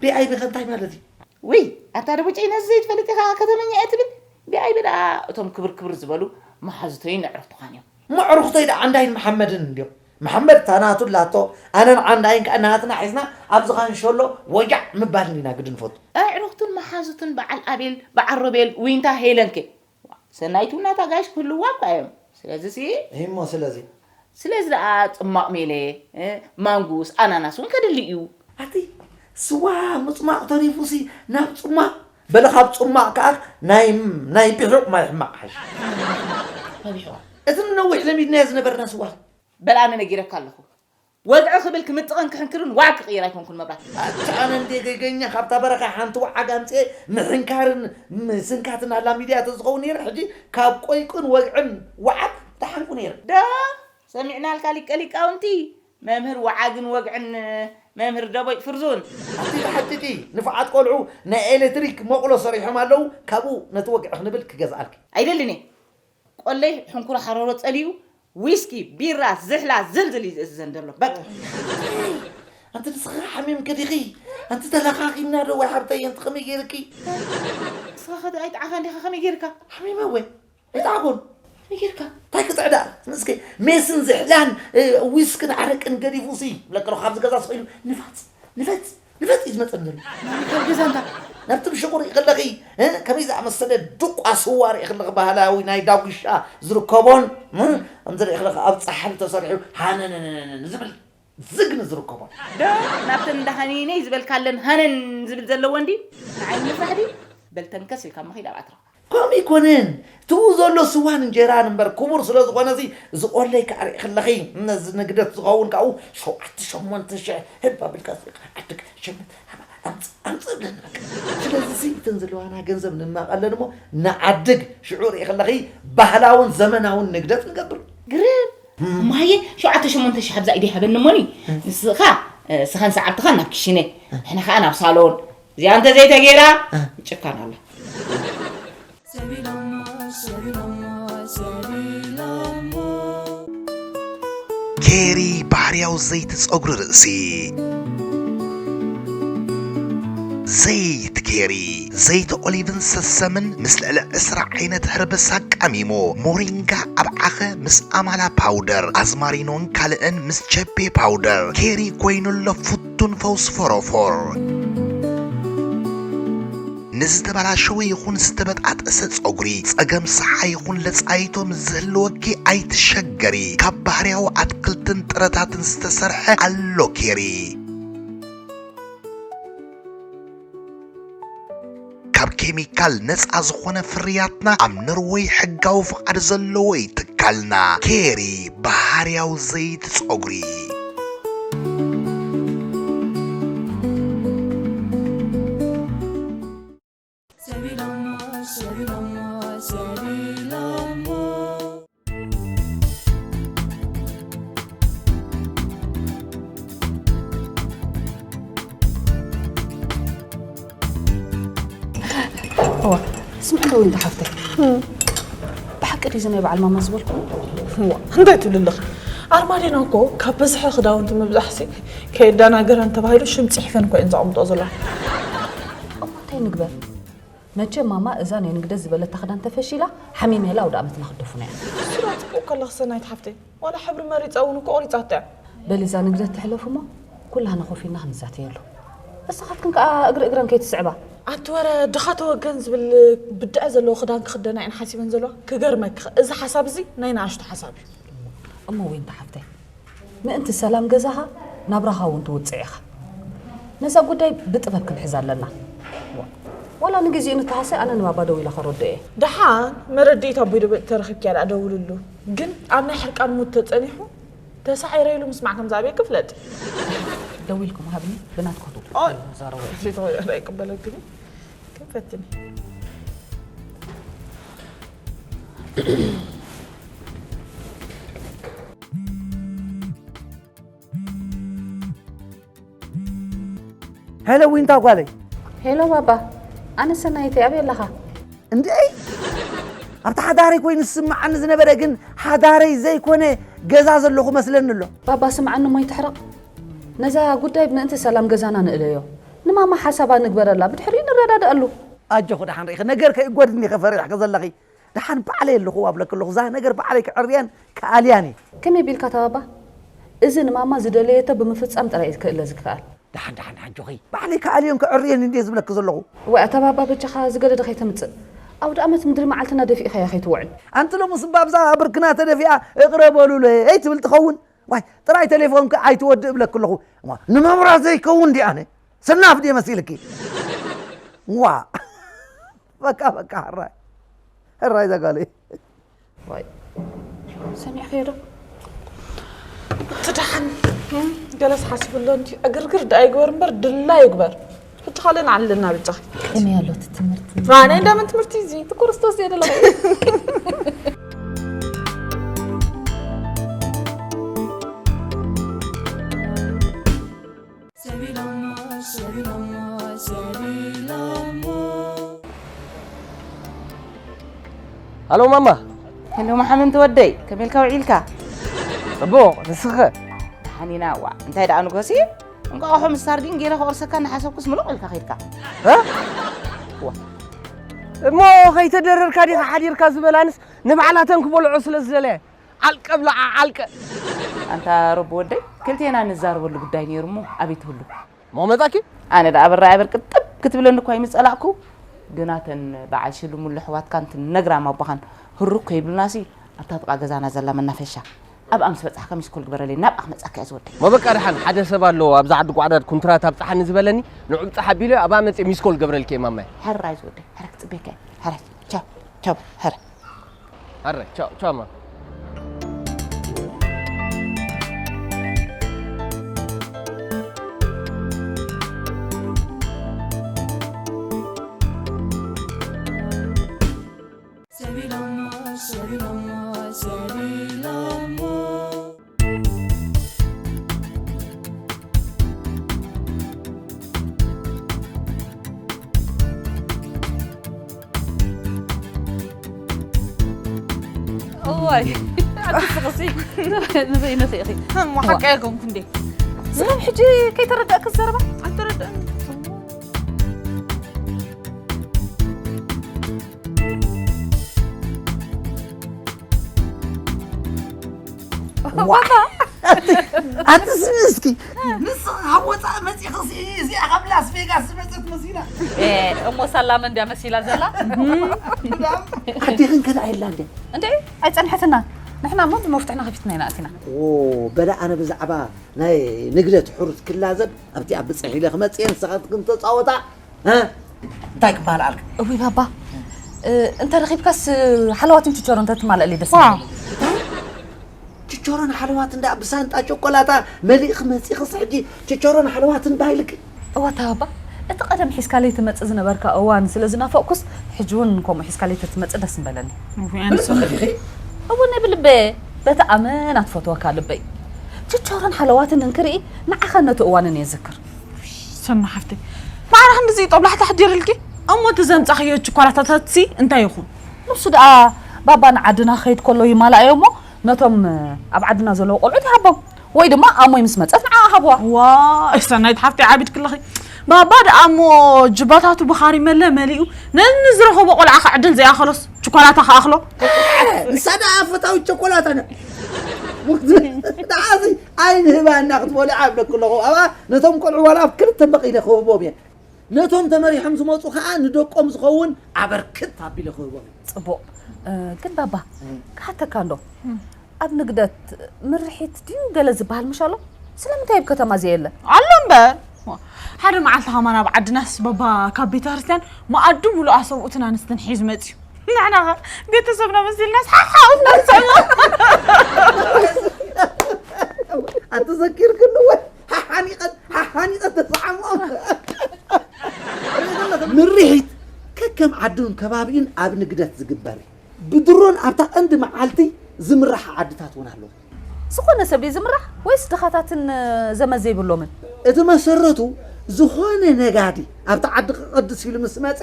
ቢኣይቢ ከ እንታይ ማለት እዩ? ውይ ኣታ ደቦጨይ ነዚ ዘይትፈልጥ ኢኻ ከተመኛ እየ ትብል? ቢኣይቢ ደኣ እቶም ክብር ክብር ዝበሉ መሓዙተይን ኣዕሩኽትኻን እዮም። መዕሩኽተይ ደኣ ዓንዳይን መሓመድን እንድዮም። መሓመድ እታ ናቱ ኣላቶ ኣነን ዓንዳይን ከኣ ናትና ሒዝና ኣብዚ ኻንሸሎ ወጃዕ ምባል እንዲና ግዲ ንፈቱ። ኣዕሩኽቱን መሓዙቱን በዓል ኣቤል በዓል ሮቤል ዊንታ ሄለንከ? ሰናይት እውን ናታ ጋሽ ክህልዋ እኳ እዮም። ስለዚ ሲ እሞ ስለዚ ስለዚ ደኣ ጽማቕ ሜለ፣ ማንጉስ፣ ኣናናስ እውን ከድሊ እዩ። ኣቲ ስዋ ምጽማቕ ተሪፉሲ ናብ ጽማቕ በለ ካብ ጽማቕ ከኣ ናይ ናይ ብሑቕ ማይ ሕማቕ ሓሽ። እቲ ንነዊሕ ለሚድናዮ ዝነበርና ስዋ። በል ኣነ ነጊረካ ኣለኹ። ወግዒ ክብል ክምጥቕን ክሕንክርን ዋዕ ክቕይር ኣይኮንኩን መብራት። ኣታ ኣነ እንዴ ገገኛ ካብታ በረኻ ሓንቲ ወዓግ ኣምፅኤ ምሕንካርን ምስንካትን ኣላሚድያ ተዝኸውን ነይረ ሕጂ ካብ ቆይቁን ወግዕን ወዓግ ደሓንኩ ነይረ። ዶ ሰሚዕናልካ ሊቀ ሊቃውንቲ መምህር ወዓግን ወግዕን መምህር ደቦጭ ፍርዙን። ኣቲ ተሓቂቂ ንፉዓት ቆልዑ ናይ ኤሌክትሪክ መቑሎ ሰሪሖም ኣለዉ ካብኡ ነቲ ወግዒ ክንብል ክገዝኣልኪ። ኣይደልን እየ ቆለይ ሕንኩሮ ሓረሮ ጸልዩ ዊስኪ ቢራ ዝሕላ ዝልዝል እዩ ዝእዝዘን ዘሎ በቃ። ኣንቲ ንስኺ ሓሚምኪ ዲኺ? ኣንቲ ተለኻኺምና ዶ ወይ ሓብተይ ኣንቲ ከመይ ገይርኪ? ንስኻ ኸ ኣይጠዓኻን ዲኻ ከመይ ገይርካ? ሓሚመ ወይ ኣይጠዓኹን። ከመይ ገይርካ? እንታይ ክጥዕዳ? እስኪ ሜስን ዝሕላን ዊስክን ዓረቅን ገዲፉ ሲ ብለቅሎ ካብዚ ገዛ ስኢሉ ንፋፅ ንፈት ንፈት እዩ ዝመፀኒ ዘሎ። ካብ ገዛ እንዳ ናብቲ ብሽቑ ርኢ ከለኺ እ፣ ከመይ ዝኣመሰለ ድቋ ስዋ ርኢ ከለኺ ባህላዊ ናይ ዳጉሻ ዝርከቦን እ፣ ከምዚ ርኢ ከለኺ ኣብ ፃሕሊ ተሰሪሑ ሃነነነነነ ዝብል ዝግኒ ዝርከቦን። ዶ ናብተን እንዳ ሃኒነይ ዝበልካለን ሃነን ዝብል ዘለዎ እንዲ ንዓይ ንምፍራሕ ድዩ? በል ተንከስ ኢልካ እሞ ኺድ ኣብ ኣትራ። ከምኡ ኣይኮነን። ትብኡ ዘሎ ስዋን እንጀራን እምበር ክቡር ስለ ዝኾነ እዚ እዚ ቆለይ ከዓ ርኢ ከለኺ ነዚ ንግደት ዝኸውን ካብኡ ሸውዓተ ሸሞንተ ሽሕ ህብ ኣቢልካ ስኢኻ ዓድካ ሸምት ኣምፅእ ኣምፅእ እብለኒ በቃ። ስለዚ እዚ እተን ዘለዋና ገንዘብ ንማቐለን እሞ ንዓድግ ሽዑ ርኢ ከለኺ ባህላውን ዘመናውን ንግደት ንገብር። ግርም ማየ ሸውዓተ ሸሞንተ ሽሕ ኣብዛ ኢደይ ሃበኒ እሞኒ ንስኻ ስኸን ሰዓብትኻ ናብ ክሽነ ንሕና ከዓ ናብ ሳሎን እዚኣ እንተዘይተገይራ ጭካን ኣላ። ኬሪ ባህርያዊ ዘይቲ ጸጉሪ ርእሲ። ዘይቲ ኬሪ፣ ዘይቲ ኦሊቭን ሰሰምን ምስ ልዕሊ ዕስራ ዓይነት ህርብስ ኣቃሚሙ፣ ሞሪንጋ ኣብ ዓኸ ምስ ኣማላ ፓውደር፣ ኣዝማሪኖን ካልእን ምስ ቸቤ ፓውደር፣ ኬሪ ኮይኑ ኣሎ ፍቱን ፈውሲ ፎሮፎር። ንዝተበላሸወ ይኹን ዝተበጣጠሰ ጸጉሪ፣ ጸገም ሰሓ ይኹን ለጻይቶ ምስ ዝህልወኪ ኣይትሸገሪ። ካብ ባህርያዊ ኣትክልትን ጥረታትን ዝተሰርሐ ኣሎ ኬሪ። ካብ ኬሚካል ነጻ ዝኾነ ፍርያትና ኣብ ኖርወይ ሕጋዊ ፍቓድ ዘለዎ እዩ ትካልና። ኬሪ ባህርያዊ ዘይቲ ጸጉሪ። ስምዒ ኣለዎ እንተ ሓፍተይ። ብሓቂ ድዩ እዚ ናይ በዓል ማማ ዝበልኩ? እዋ፣ እንታይ ትብሊ ኣለኺ? ኣርማድዮና እኮ ካብ ብዝሒ ክዳውንቲ ምብዛሕሲ ከየደናገረን ተባሂሉ ሽም ጽሒፈን እኮ እየን ዘቐምጦ ዘለዋ። እሞ እንታይ ንግበር? መቸም ማማ እዛ ናይ ንግደት ዝበለታ ክዳን ተፈሺላ ሓሚመ ኢላ ኣውደ ኣመትና ክትደፉና እያ። ስራ ጽቡቅ ከለኺ ሰናይት ሓፍተይ፣ ዋላ ሕብሪ መሪጻ እውን እኮ ቆሪጻቶ እያ። በሊ እዛ ንግደት ትሕለፍ እሞ ኩላህና ኮፍ ኢልና ክንዛተየሉ። ንስኻትክን ከኣ እግሪ እግረን ከይትስዕባ። ኣንቲ ወረ ድኻ ተወገን ዝብል ብድዐ ዘለዎ ክዳን ክኽደና እየን ሓሲበን ዘለዋ። ክገርመኪ እዚ ሓሳብ እዚ ናይ ንኣሽቱ ሓሳብ እዩ። እሞ ዊንታ ሓፍተይ፣ ምእንቲ ሰላም ገዛኻ ናብራኻ እውን ትውፅዕ ኢኻ። ነዛ ጉዳይ ብጥበብ ክንሕዛ ኣለና። ወላ ንግዜኡ ንተሃሰ ኣነ ንባባ ደዊለ ከረድኦ እየ። ደሓን መረድኢት ኣቦይ ዶ ተረኺብኪያ ደኣ ደውልሉ። ግን ኣብ ናይ ሕርቃን ሙድ ተጸኒሑ ተሳዒረ ኢሉ ምስማዕ ከም ዝኣብየኪ ፍለጢ። ደዊልኩም ሃብኒ ብናትኩም ኦይ፣ ዛረቡ። ዘይተወ ኣይቅበለክን። ግን ፈትኒ። ሄሎ ዊንታ ጓለይ። ሄሎ ባባ፣ ኣነ ሰናይተይ፣ ኣበይ ኣለኻ? እንድዒ ኣብቲ ሓዳረይ ኮይኑ ዝስምዓኒ ዝነበረ ግን ሓዳረይ ዘይኮነ ገዛ ዘለኹ መስለኒ ኣሎ። ባባ ስምዓኒ እሞ ኣይትሕረቕ። ነዛ ጉዳይ ምእንቲ ሰላም ገዛና ንእለዮ። ንማማ ሓሳባ ንግበረላ፣ ብድሕሪኡ ንረዳድኣሉ። ኣጆኺ ደሓን ርኢኺ፣ ነገር ከይጎድኒ ኢኺ ፈሪሕኪ ዘለኺ። ደሓን ባዕለይ ኣለኹዋ እብለኪ ኣለኹ፣ እዛ ነገር ባዕለይ ክዕርየን ክኣልያን እየ። ከመይ ቢልካ ተባባ? እዚ ንማማ ዝደለየቶ ብምፍጻም ጥራይ እዩ ክእለ ዝከኣል። ደሓን ደሓን ኣጆኺ፣ ባዕለይ ክኣልዮን ክዕርየን እንድየ ዝብለኪ ዘለኹ። ዋይ ኣታ ባባ በጃኻ ዝገደደ ከይተምጽእ። ኣውደኣመት ምድሪ መዓልትና ደፊእኻያ ከይትውዕል። ኣንቲ ሎምስ እባ ኣብዛ ብርክና ተደፊኣ እቕረ በሉለይ ትብል ትኸውን። ዋይ ጥራይ ቴሌፎንኪ ኣይትወድእ እብለኪ ኣለኹ። እሞ ንመብራት ዘይከውን ድየ ኣነ? ሰናፍ ድየ መሲልኪ? ዋ በቃ በቃ ሕራይ ሕራይ እዛ ጓለይ። ዋይ ሰሚዕኽዮ ዶ? እቲ ደሓን ገለስ ሓሲቡ ኣሎ እንድዩ። ዕግርግር ደኣ ይግበር እምበር ድላ ይግበር። ሕጂ ካልእ ንዓለና ብጫኺ። ከመይ ኣሎ እቲ ትምህርቲ? ኣነ እንዳመን ትምህርቲ እዚ እቲ ክርስቶስ እየ ደለኹ። ሃሎ ማማ። ሄሎ መሓመንቲ ወደይ፣ ከመይ ኢልካ ውዒልካ? ጽቡቕ፣ ንስኺኸ? ደሓን ኢና። ዋእ፣ እንታይ ደኣ ንጎሲ? እንቋቑሖ ምስ ሳርዲን ገይረ ከቑርሰካ እናሓሰብኩስ ምሉቕ ኢልካ ከይድካ። እ? እሞ ከይተደረርካ ዲኻ ሓዲርካ ዝበላንስ ንባዕላተን ክበልዖ ስለ ዝደለየ። ዓልቀ ብላዓ ዓልቀ። ኣንታ ረቢ ወደይ፣ ክልቴና ንዛረበሉ ጉዳይ ነይሩ እሞ ኣበይ ትህሉ? ሞመጻኪ? ኣነ ደኣ በራይ ኣበር ቅጥብ ክትብለኒ እኳ ይምጸላእኩ፣ ግና ተን በዓል ሽልሙሉ ኣሕዋትካን ትነግራም ኣቦኻን ህሩክ ከይብሉናሲ ኣብታ ጥቓ ገዛና ዘላ መናፈሻ ኣብኣ ምስ በጻሕካ ሚስኮል ግበረለይ፣ ናብኣ ክመጻካ እየ ዝወደይ። ሞበቃ ደሓን ሓደ ሰብ ኣለዎ ኣብዛ ዓዲ ጓዕዳድ ኩንትራት ኣብጽሓኒ ዝበለኒ ንዑ ብጻሕ ኣቢለ ኣብኣ መጽየ ሚስኮል ገብረልኪ እየ ማማይ። ሕራይ ዝወደይ፣ ሕራይ ክጽበየካ እየ። ሕራይ ቻው ቻው ሕራይ። ኣረ ቻው ቻው ማ እዋይ ኣቲ ስቕሲ ንበይነኺ ኢኺ። እሞ ሓቀይ ኣይኮንኩ እንዴ? ስጋብ ሕጂ ከይተረዳእክ ዘረባ ኣይተረዳእን። ኣቲ ስሚ እስኪ ንስኺ ካብ ወፃኢ መፂእኺ እዚኣ ካብ ላስ ቬጋስ ዝመፀት መሲላ። እሞ ሳላ መን ድያ መሲላ ዘላ? ኣዴኽን ከ ደኣ የላ እንዴ? እንዴ ኣይፀንሐትና። ንሕና እሞ ብመፍትሕና ከፊትና ኢና ኣቲና። በለ ኣነ ብዛዕባ ናይ ንግደት ሕሩት ክላዘብ ኣብቲ ኣብ ብፅሕ ኢለ ክመፅእ እየ ንስኻትክን ተፃወታ። እ? እንታይ ክበሃል ኣልክ? እውይ ባባ፣ እ፣ እንተ ረኺብካስ ሓለዋትን ችቸሮን እንተ ትማልኣለይ ደስ ዋው። ምበለኒ። ችቸሮን ሓለዋትን ደኣ ብሳንጣ ቸኮላታ መሊእኺ መጺእኽስ ሕጂ ችቸሮን ሓለዋትን ባይልኪ። እወ እታ ባባ፣ እቲ ቀደም ሒዝካለይ ትመጽእ ዝነበርካ እዋን ስለ ዝናፈቕኩስ፣ ሕጂ እውን ከምኡ ሒዝካለይ ተትመጽእ ደስ ምበለኒ። እውይ፣ ኣነስ ብልብኺ ዲኺ? እውነ ብልበ፣ በቲ ኣመና ትፈትወካ ልበይ። ችቸሮን ሓለዋትን እንክርኢ፣ ንዓኻን ነቲ እዋንን እየ ዝዝክር። ሰኑ ሓፍተይ፣ ማዕረ ክንድዚ ጦብላሕታ ኣሕዲርልኪ? እሞ እቲ ዘምጻኽዮ ችኮላታታትሲ እንታይ ይኹን? ንሱ ደኣ ባባ ንዓድና ክኸይድ ከሎ ይማላእዮ እሞ ነቶም ኣብ ዓድና ዘለዉ ቆልዑት ይሃቦም። ወይ ድማ ኣሞይ ምስ መጸት ንዓኣ ሃብዋ። ዋ፣ ሰናይት ሓፍተይ ዓቢድክለኺ። ባባ ደኣ እሞ ጅባታቱ ብኻሪመለ መሊኡ ነኒ ዝረኸቦ ቆልዓ ከዕድል ዘይኣኸሎስ ችኮላታ ከኣኽሎ። ንሳ ደኣ ፈታዊት ቸኮላታ ነ ደሓዚ ኣይንህባና ክትበልዑ ኣብለኩ ኣለኹ። ኣብኣ ነቶም ቆልዑ ዋላ ኣብ ክልተ መቒለ ክህቦም እየ። ነቶም ተመሪሖም ዝመጹ ከኣ ንደቆም ዝኸውን ኣበርክት ኣቢለ ክህቦም እየ። ጽቡቕ። እ፣ ግን ባባ፣ እም። ክሓተካ እንዶ፣ እም። ኣብ ንግደት ምርሒት ድዩ ገለ ዝበሃል ምሽ ኣሎ? ስለምንታይ ኣብ ከተማ ዘየለ? ኣሎ እምበር። ሓደ መዓልቲ ኸማን ኣብ ዓድናስ ባባ ካብ ቤተ ክርስቲያን መኣዲ ሙሉኣ ሰብኡትን ኣንስትን ሒዙ መጽዩ። ንሕና ኸ ቤተሰብና መሲልናስ ሓሓኡትና ንስዕሞ። ኣተዘኪርክኒ ወይ? ሓሓኒቐን፣ ሓሓኒቐን ተሰዓሞም። ምርሒት ከከም ዓዱን ከባቢኡን ኣብ ንግደት ዝግበር እዩ። ብድሮን ኣብታ ቀንዲ መዓልቲ ዝምራሕ ዓድታት እውን ኣለዉ። ዝኾነ ሰብ ድዩ ዝምራሕ ወይስ ድኻታትን ዘመድ ዘይብሎምን? እቲ መሰረቱ ዝኾነ ነጋዲ ኣብቲ ዓዲ ክቐድስ ኢሉ ምስ መጸ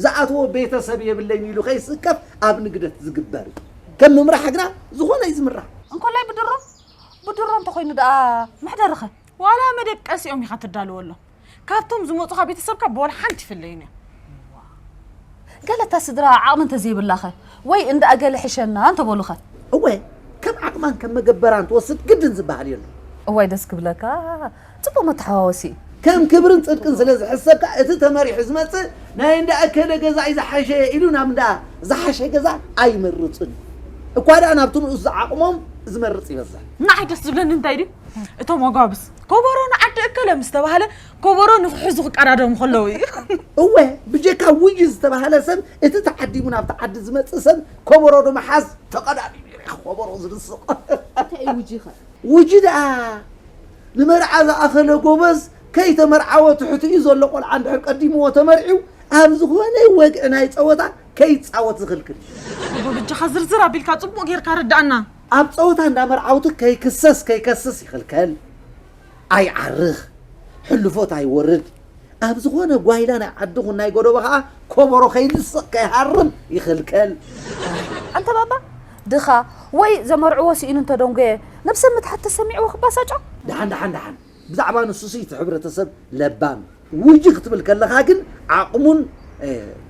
ዝኣትዎ ቤተሰብ የብለይን ኢሉ ከይስከፍ ኣብ ንግደት ዝግበር እዩ። ከም ምምራሕ ግና ዝኾነ እዩ ዝምራሕ። እንኮላይ ብድሮ? ብድሮ እንተኾይኑ ደኣ መሕደርኸ? ዋላ መደቀሲኦም ኢኻ ትዳለወሎም። ካብቶም ዝመጹኻ ቤተሰብካ ብወላ ሓንቲ ይፍለዩን እዮም። ገለታ ስድራ ዓቕሚ እንተዘይብላኸ? ወይ እንዳ ገለ ሕሸና እንተበሉኸ? እወ፣ ከም ዓቕማን ከም መገበራን ትወስድ ግድን ዝበሃል የሎ። እዋይ ደስ ክብለካ፣ ጽቡቕ መተሓዋወሲ። ከም ክብርን ጽድቅን ስለ ዝሕሰብ ከኣ እቲ ተመሪሑ ዝመጽእ ናይ እንዳ እከለ ገዛ እዩ ዝሓሸ ኢሉ ናብ እንዳ ዝሓሸ ገዛ ኣይመርጽን እዩ። እኳ ደኣ ናብቲ ንኡስ ዝዓቕሞም ዝመርጽ ይበዝሕ። ንዓይ ደስ ዝብለኒ እንታይ ድዩ? እቶም ኣጓብዝ፣ "ኮቦሮ ንዓዲ እከለ" ምስ ተባህለ፣ ኮቦሮ ንኽሕዙ ክቀዳደሙ ከለዉ እዩ። እወ፣ ብጀካ ውጂ ዝተባህለ ሰብ፣ እቲ ተዓዲሙ ናብቲ ዓዲ ዝመጽእ ሰብ፣ ኮቦሮ ንምሓዝ ተቐዳዲሙ እዩ ኮቦሮ ዝድስቕ። እንታይ እዩ ውጂ ኸ? ውጂ ደኣ ንመርዓ ዝኣኸለ ጎበዝ፣ ከይተመርዓወ ትሕቲኡ ዘሎ ቆልዓ እንድሕር ቀዲምዎ ተመርዒው፣ ኣብ ዝኾነ ወግዒ ናይ ጸወታ ከይጻወት ዝኽልክል እዩ። ኣቦ፣ በጃኻ ዝርዝር ኣቢልካ ጽቡቕ ጌርካ ረዳኣና። ኣብ ጸወታ እንዳ መርዓውቲ ከይክሰስ ከይከስስ ይኽልከል፣ ኣይዓርኽ፣ ሕልፎት ኣይወርድ፣ ኣብ ዝኾነ ጓይላ ናይ ዓዲ ኹን ናይ ጎደቦ ኸኣ ኮቦሮ ከይድስቕ ከይሃርም ይኽልከል። ኣንታ ባባ፣ ድኻ ወይ ዘመርዕዎ ስኢኑ እንተደንጎየ፣ ነብሰ ምትሓት ተሰሚዕዎ ክባሳጫ? ደሓን፣ ደሓን፣ ደሓን። ብዛዕባ ንሱሲ እቲ ሕብረተሰብ ለባም እዩ። ውጂ ክትብል ከለኻ ግን ዓቕሙን፣ እ፣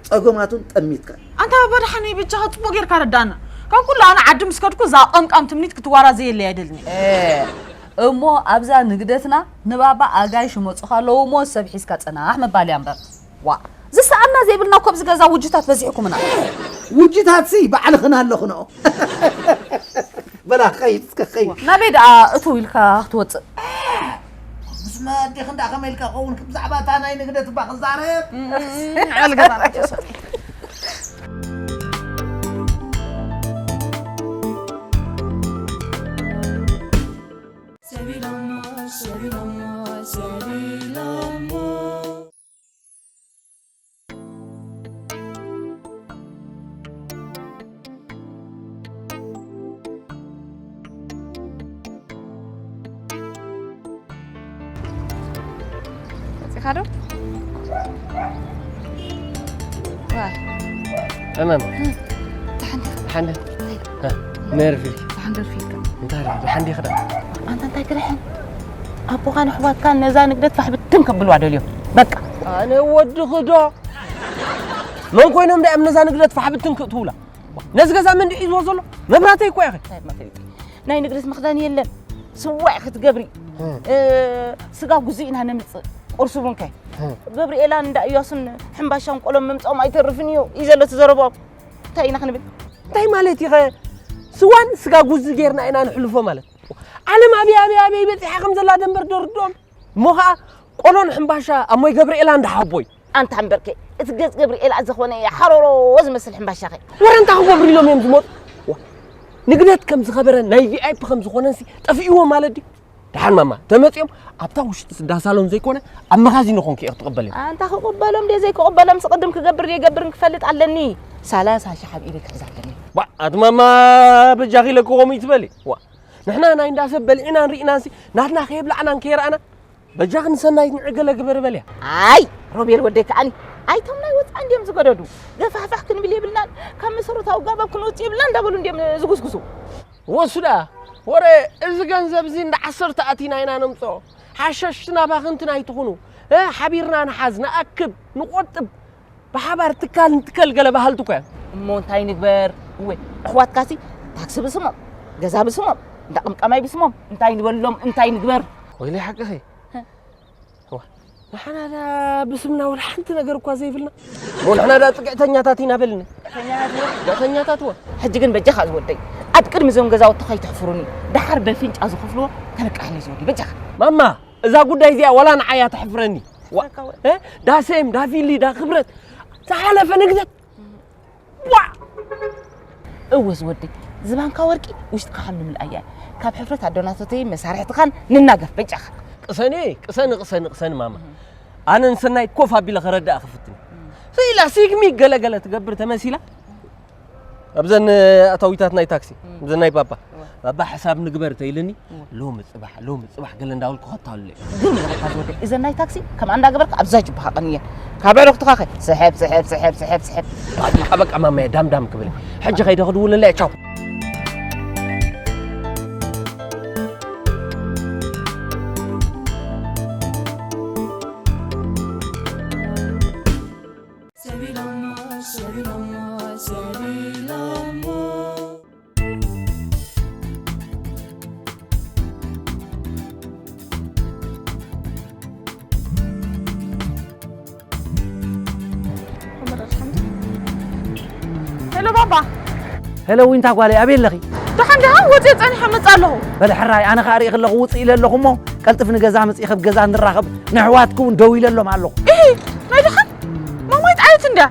ጸገማቱን ጠሚትካ። ኣንታ ባባ፣ ደሓን በጃኻ ጽቡቕ ጌርካ ረዳእና። ካብ ኩሉ ኣነ ዓዲ ምስ ከድኩ እዛ ቀምቃም ትምኒት ክትዋራ ዘየለይ ኣይደልን እየ። እ፣ እሞ ኣብዛ ንግደትና ንባባ ኣጋይሽ ይመጹኻ ኣለዉ እሞ ሰብ ሒዝካ ጽናሕ ምባል እያ እምበር። ዋ፣ ዝሰኣና ዘይብልና እኮ ኣብዚ ገዛ ውጅታት በዚሕኩምና። ውጅታትሲ ባዕልኽን ኣለኽንኦ። በላ፣ ኸይድ፣ እስከ ኸይድ። ናበይ ደኣ እትው ኢልካ ክትወጽእ? ምስ መዲኽ እንዳ ከመይ ኢልካ ኸውን ብዛዕባ እታ ናይ ንግደት እባ ክዛረብ? እም፣ ዕል ገዛ ናቸው ሰብኢ። ሰቢሎሞ፣ ሰቢሎሞ፣ ሰቢሎሞ። መጺኻ ዶ? ዋ። እመም። ደሓን ዲኻ? ደሓን ዲኻ? ነርፊ። ደሓን ደርፊ ኢልካ። እንታይ ደኣ? ደሓን ዲኻ ደኣ? ኣንታ እንታይ ትርሕን? ኣቦኻን ኣሕዋትካን ነዛ ንግደት ፋሕ ብትን ከብልዋ ደልዮም። በቃ። ኣነ ወድኺ ዶ? መን ኮይኖም ደኣ ነዛ ንግደት ፋሕ ብትን ክእትውላ? ነዚ ገዛ መን ድዩ ሒዝዎ ዘሎ? መብራህተይ እኮ ኢኺ። እንታይ መፈለጢ? ናይ ንግደት መኽዳን የለን። ስዋዕ ክትገብሪ። እ። እ፣ ስጋ ጉዙእ ኢና ነምጽእ። ቁርሲ ቡንከ። እ። ገብርኤላን እንዳ እያሱን ሕምባሻን ቆሎም ምምጾም ኣይተርፍን እዩ። እዩ ዘሎ እቲ ዘረባኦም። እንታይ ኢና ክንብል? እንታይ ማለት ኢኸ? ስዋን ስጋ ጉዚ ጌርና ኢና ንሕልፎ ማለት። ዓለም ኣበይ፣ ኣበይ፣ ኣበይ በጺሓ ከም ዘላ ደንበር ደርድኦም። እሞ ኸኣ ቆሎን ሕምባሻ ኣሞይ ገብርኤላ እንዳሓቦይ። ኣንታ እምበርከ፣ እቲ ገጽ ገብርኤላ ዝኾነ እያ ሓሮሮ ዝመስል ሕምባሻኸ። ወረ እንታይ ክገብሩ ኢሎም እዮም ዝመጡ? ዋ፣ ንግደት ከም ዝኸበረን ናይ ቪ ኣይ ፒ ከም ዝኾነንሲ ጠፊእዎ ማለት ድዩ? ደሓን ማማ፣ ተመጺኦም ኣብታ ውሽጢ ስዳ ሳሎን ዘይኮነ ኣብ መኻዚኖ ኮንኪ ኢኺ ትቕበልዮም። ኣንታ ክቕበሎም ድየ ዘይክቕበሎም ስቕድም ክገብር ድየ ገብርን ክፈልጥ ኣለኒ። ሰላሳ ሺሕ ኣብ ኢደይ ክሕዝ ኣለኒ። ባ፣ ኣቲ ማማ በጃኺ ኢለኪ ከምኡ ይትበሊ። ዋ፣ ንሕና ናይ እንዳ ሰብ በሊዕናን ርኢናንሲ ናትና ከየብላዕናን ከየርኣና በጃኺ ንሰናይት ንዕገለ ግበሪ በልያ። ኣይ፣ ሮቤል ወደይ ከኣኒ፣ ኣይቶም ናይ ወጻኢ እንዲም ዝገደዱ። ገፋሕፋሕ ክንብል የብልናን፣ ካብ መሰረታዊ ጋባብ ክንወጽእ የብልናን እንዳበሉ እንዲም ዝጉስጉሱ። ወሱ ደኣ፣ ወረ፣ እዚ ገንዘብ እዚ እንዳ ዓሰርተ ኣቲና ኢና ነምጽኦ። ሓሸሽትን ኣባኽንትን ኣይትኹኑ። እ፣ ሓቢርና ንሓዝ፣ ንኣክብ፣ ንቆጥብ። ብሓባር ትካል ንትከል ገለ በሃልቲ እኮ እዮም። እሞ እንታይ ንግበር? እወ፣ ኣሕዋትካሲ ታክሲ ብስሞም፣ ገዛ ብስሞም፣ እንዳ ቀምቃማይ ብስሞም፣ እንታይ ንበሎም፣ እንታይ ንግበር? ወይለይ ሓቅኺ። ዋ፣ ንሕና ዳ ብስምና ወላ ሓንቲ ነገር እኳ ዘይብልና። እሞ ንሕና ዳ ጽግዕተኛታት ኢና በልኒ። ጽግዕተኛታት እወ። ሕጂ ግን በጃኻ ዝወደይ፣ ኣብ ቅድሚ እዞም ገዛውቲ ከይትሕፍሩኒ። ደሓር በፍንጫ ዝኸፍልዎ ተለቃሕኒ ዝወዲ፣ በጃኻ። ማማ፣ እዛ ጉዳይ እዚኣ ዋላ ንዓያ ተሕፍረኒ። ዋ፣ እ? ዳ ሴም፣ ዳ ፊሊ፣ ዳ ክብረት፣ ዝሓለፈ ንግደት። ዋ! እወ ዝወደይ፣ ዝባንካ ወርቂ ውሽጥካ ከም ንምልኣያ። ካብ ሕፍረት ኣዶናቶተይ መሳርሕትኻን ንናገፍ በጃኻ። ቅሰኒ፣ ቅሰኒ፣ ቅሰኒ፣ ቅሰኒ ማማ። ኣነ ንሰናይ ኮፍ ኣቢለ ከረድኣ ክፍትን። ስኢላ ሲግሚ ገለገለ ትገብር ተመሲላ። ኣብዘን ኣታዊታት ናይ ታክሲ፣ እም። ኣብዘን ናይ ባባ። እወ። ባባ ሕሳብ ንግበር ተይልኒ፣ እወ። ሎሚ ጽባሕ፣ ሎሚ ጽባሕ ገለ እንዳበልኩ ከታሉ። ግን ገለካ ዝወደይ፣ እዘን ናይ ታክሲ ከምኣ እንዳገበርካ ኣብዛ ጅባኻ ቀንየን። ካብ ኣዕሩኽትኻ ኸ ስሕብ፣ ስሕብ፣ ስሕብ፣ ስሕብ፣ ስሕብ። በቃ፣ በቃ ማማየ፣ ዳም ዳም ክብል። ሕጂ ከይደ ክድውለለይ፣ ቻው። ሰቢሎሞ፣ ሰቢሎሞ፣ ሰቢሎሞ። ሄሎ ባባ። ሄሎ ዊንታ ጓለይ፣ ኣበይ ኣለኺ? ደሓን ዲኻ? ወፂአ ጸኒሐ መጽእ ኣለኹ። በለ ሕራይ፣ ኣነ ኸኣ ርእኺ ኣለኹ፣ ውፅእ ኢለ ኣለኹ እሞ፣ ቀልጥፍ ንገዛ ምፅኢ፣ ከብ ገዛ ንራኸብ፣ ንኣሕዋትኪ እውን ደው ኢለ ኣሎም ኣለኹ። ኢሂ፣ ናይ ደሓን? ማማይ ጥዓየት እንድያ።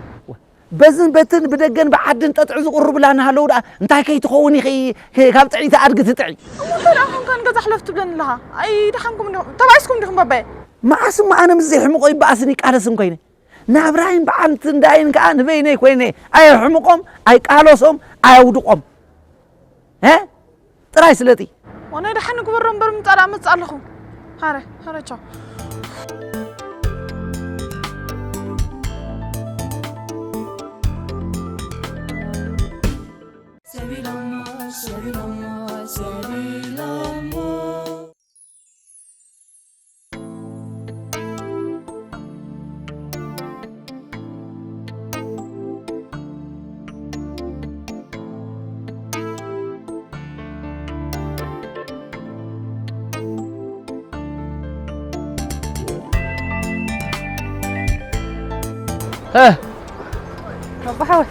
በዝን በትን ብደገን ብዓድን ጠጥዒ ዝቕርቡላ እናሃለዉ ደኣ እንታይ ከይትኸውን ኢኺ ክ-፣ ካብ ጥዕይቲ ኣድጊ ትጥዒ? እሞ እንታይ ደኣ ኾንካ ንገዛ ሕለፍ ትብለኒ ኣለኻ? ኣይደሓንኩም እንዲኹም፣ ተባኢስኩም እንዲኹም ባባየ። መዓስ እሞ ኣነ ምስ ዘይሕምቖ ይበኣስን ይቃለስን ኮይነ? ናብራይን በዓልቲ እንዳይን ከኣ ንበይነይ ኮይነ። ኣየሕምቖም፣ ኣይቃለሶም፣ ኣየውድቖም። እ? ጥራይ ስለጢ። ዋናይ ደሓን ንግበሮ እምበር ምጻእ ደኣ መጽእ ኣለኹ። ሃረ፣ ሃረ ቻው። ሰቢሎሞ፣ ሰቢሎሞ፣ ሰቢሎሞ። እ። ባባ ሓወይ።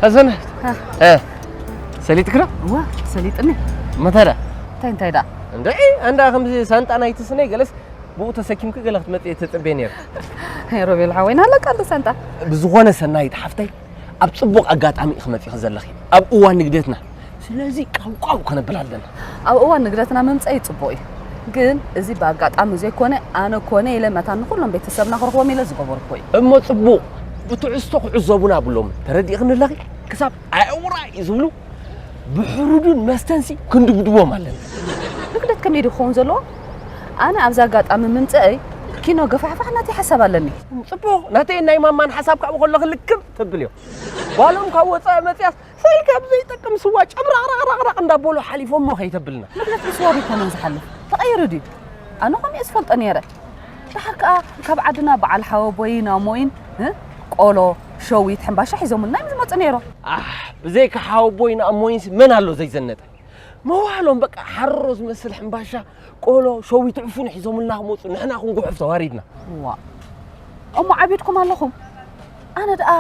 ሐሰን። እ። እ። ሰሊጥክና? እዋ፣ ሰሊጥኒ። መተዳ? እንታይ እንታይ ደኣ? እንደ፣ እንዳ ከምዚ ሳንጣ ናይቲ ስነይ ገለስ ብኡ ተሰኪምኪ ገለ ክትመጽኢ ተጸብየ ነይረ። ኣይ ሮቤል ሓወይ፣ ናለካ እንዶ ሳንጣ። ብዝኾነ ሰናይት ሓፍተይ፣ ኣብ ጽቡቕ ኣጋጣሚ ኢኺ መጺኺ ዘለኺ። ኣብ እዋን ንግደትና። ስለዚ ቃውቃው ከነብል ኣለና። ኣብ እዋን ንግደትና ምምጸይ ጽቡቕ እዩ። ግን እዚ ብኣጋጣሚ ዘይኮነ፣ ኣነ ኮነ ኢለ መታን ንኹሎም ቤተሰብና ክረኽቦም ኢለ ዝገበርኩ እዩ። እሞ ጽቡቕ፣ ብትዕዝቶ ክዕዘቡና ብሎም። ተረዲእኽኒ ኣለኺ? ክሳብ ኣየውራ እዩ ዝብሉ፣ ብሕሩዱን መስተንሲ ክንድብድቦም ኣለና። ንግደት ከመይ ድዩ ክኸውን ዘለዎ? ኣነ ኣብዚ ኣጋጣሚ ምምጸእይ ኪኖ ገፋሕፋሕ ናተይ ሓሳብ ኣለኒ። ጽቡቕ፣ ናተይ ናይ ማማን ሓሳብ ካብኡ ከለኺ ልክም ተብልዮ። ጓሎም ካብ ወጻኢ መጽያስ ሳይካ ብዘይጠቅም ስዋ ጨብራቕራቕራቕ እንዳበሉ ሓሊፎሞ ከይተብልና። ንግደት ብስዋ ኣይኮነን ዝሓልፍ፣ ተቐይሩ ድዩ? ኣነ ከምኡ እየ ዝፈልጦ ነይረ። ደሓር ከኣ ካብ ዓድና በዓል ሓወቦይን ኣሞይን፣ እ? ቆሎ፣ ሸዊት፣ ሕምባሻ ሒዞምልና እዮም ዝመጹ ነይሮም። ኣሕ፣ ብዘይካ ሓወቦይን ኣሞይንሲ መን ኣሎ ዘይዘነጠ? መዋሎም በቃ ሓሮ ዝመስል ሕምባሻ፣ ቆሎ፣ ሸዊት ዕፉን ሒዞምልና ክመጹ ንሕና ክንጉሕፍ ተዋሪድና። ዋ፣ እሞ ዓቢድኩም ኣለኹም። ኣነ ደኣ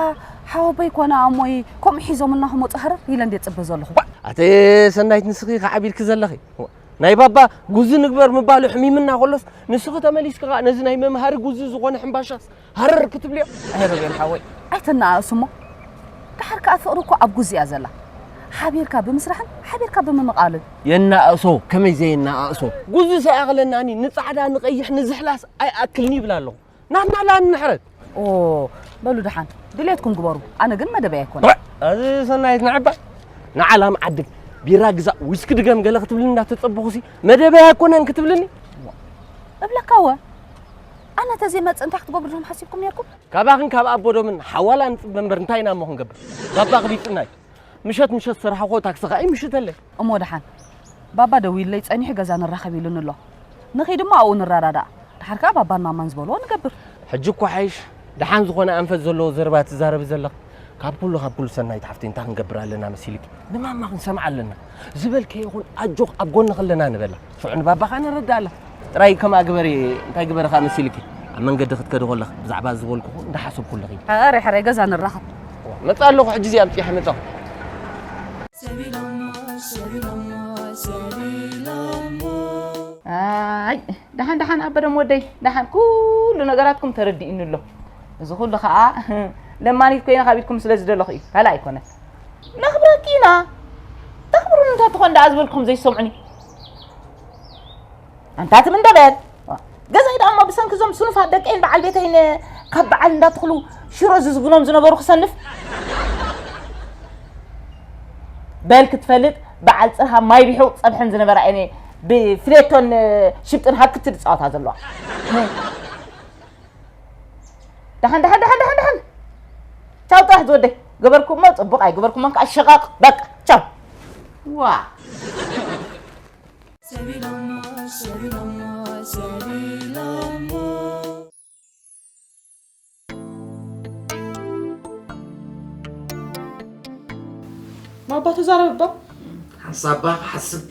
ሓወቦይ ኮነ ኣሞይ ከምኡ ሒዞምልና ክመጹ ሃረር ኢለ እንድየ ጽበ ዘለኹ። ባ፣ ኣተ ሰናይት ንስኺ ከዓቢድኪ ዘለኺ። ናይ ባባ ጉዚ ንግበር ምባሉ ሕሚምና ከሎስ፣ ንስኺ ተመሊስኪ ኸኣ ነዚ ናይ መምሃሪ ጉዚ ዝኾነ ሕምባሻስ ሃረር ክትብልዮ? ኣይ ሮቤል ሓወይ፣ ኣይተነኣእሱ እሞ። ደሓር ከኣ ፍቕሪ እኮ ኣብ ጉዚ እያ ዘላ። ሓቢርካ ብምስራሕን ሓቢርካ ብምምቓልን። የናእሶ፣ ከመይ ዘየናኣእሶ? ጉዚ ሰይኣኽለናኒ፣ ንጻዕዳ ንቐይሕ ንዝሕላስ ኣይኣክልኒ ይብል ኣለኹ። ናትና ላን ንሕረት። ኦ፣ በሉ ደሓን፣ ድሌትኩም ግበሩ። ኣነ ግን መደበይ ኣይኮነን። ዋ፣ እዚ ሰናይት ንዕባ ንዓላም ዓድግ ቢራ ግዛእ፣ ዊስኪ ድገም ገለ ክትብልኒ እንዳተጸበኹሲ፣ መደበይ ኣይኮነን ክትብልኒ? እብለካ እወ። ኣነ ተዘይመጽእ እንታይ ክትገብሩ ኢኹም ሓሲብኩም ነርኩም? ካባኽን ካብ ኣቦዶምን ሓዋላ ንጽበ እምበር እንታይ ኢና እሞ ክንገብር? ባባ ክቢጽና እዩ። ምሸት ምሸት ስራሕ እኮ ታክሲ ኸኣ ይምሽተለይ። እሞ ደሓን ባባ ደዊሉለይ ጸኒሑ ገዛ ንራኸብ ኢሉኒ ኣሎ። ንኺድ እሞ ኣብኡ ንረዳዳእ። ደሓር ከኣ ባባን ማማን ዝበልዎ ንገብር። ሕጂ እኮ ሓይሽ ደሓን ዝኾነ ኣንፈት ዘለዎ ዘረባ ትዛረቢ ዘለኺ። ካብ ኩሉ ካብ ኩሉ ሰናይት ሓፍተይ እንታይ ክንገብር ኣለና መሲልኪ? ንማማ ክንሰምዓ ኣለና። ዝበልከዮ ይኹን ኣጆኽ ኣብ ጎንኺ ኣለና ንበላ። ሽዑ ንባባኻ ነረድኣላ። ጥራይ ከምኣ ግበሪ እንታይ ግበሪ ኸኣ መሲልኪ? ኣብ መንገዲ ክትከዲ ከለኺ ብዛዕባ ዝበልኩኹ እንዳሓሰብኩልኺ። ሕራይ ሕራይ ገዛ ንራኸብ። መጻ ኣለኹ ሕጂ እዚኣ ኣምጺኣ መጻኹ። ኣይ ደሓን ደሓን ኣበደም ወደይ ደሓን ኩሉ ነገራትኩም ተረዲእኒ ኣሎ። እዚ ኩሉ ከዓ ለማኒት ኮይነ ካብ ኢድኩም ስለ ዝደለኹ እዩ ካልእ ኣይኮነን። ነኽብረኪ ኢና ተኽብሩኒ እንተትኾን ደኣ ዝበልኩም ዘይሰምዑኒ። ኣንታ ትም እንደ በል ገዛይ ደኣ እሞ ብሰንኪ እዞም ስኑፋት ደቀይን በዓል ቤተይን ካብ በዓል እንዳትኽሉ ሽሮ ዝዝግኖም ዝነበሩ ክሰንፍ በል ክትፈልጥ በዓል ፅርሃ ማይ ቢሑ ፀብሐን ዝነበራ እኔ ብፍሌቶን ሽብጥን ሃክት ዝፃወታ ዘለዋ ደሓን ደሓን ደሓን ደሓን ደሓን ቻው ጥራሕ ዝወደይ ገበርኩሞ ፅቡቅ ኣይገበርኩሞን ከዓ ሸቃቅ በቃ ቻው ዋ ማባ ተዛረብ እባ ሓንሳብ እባ ክሓስብ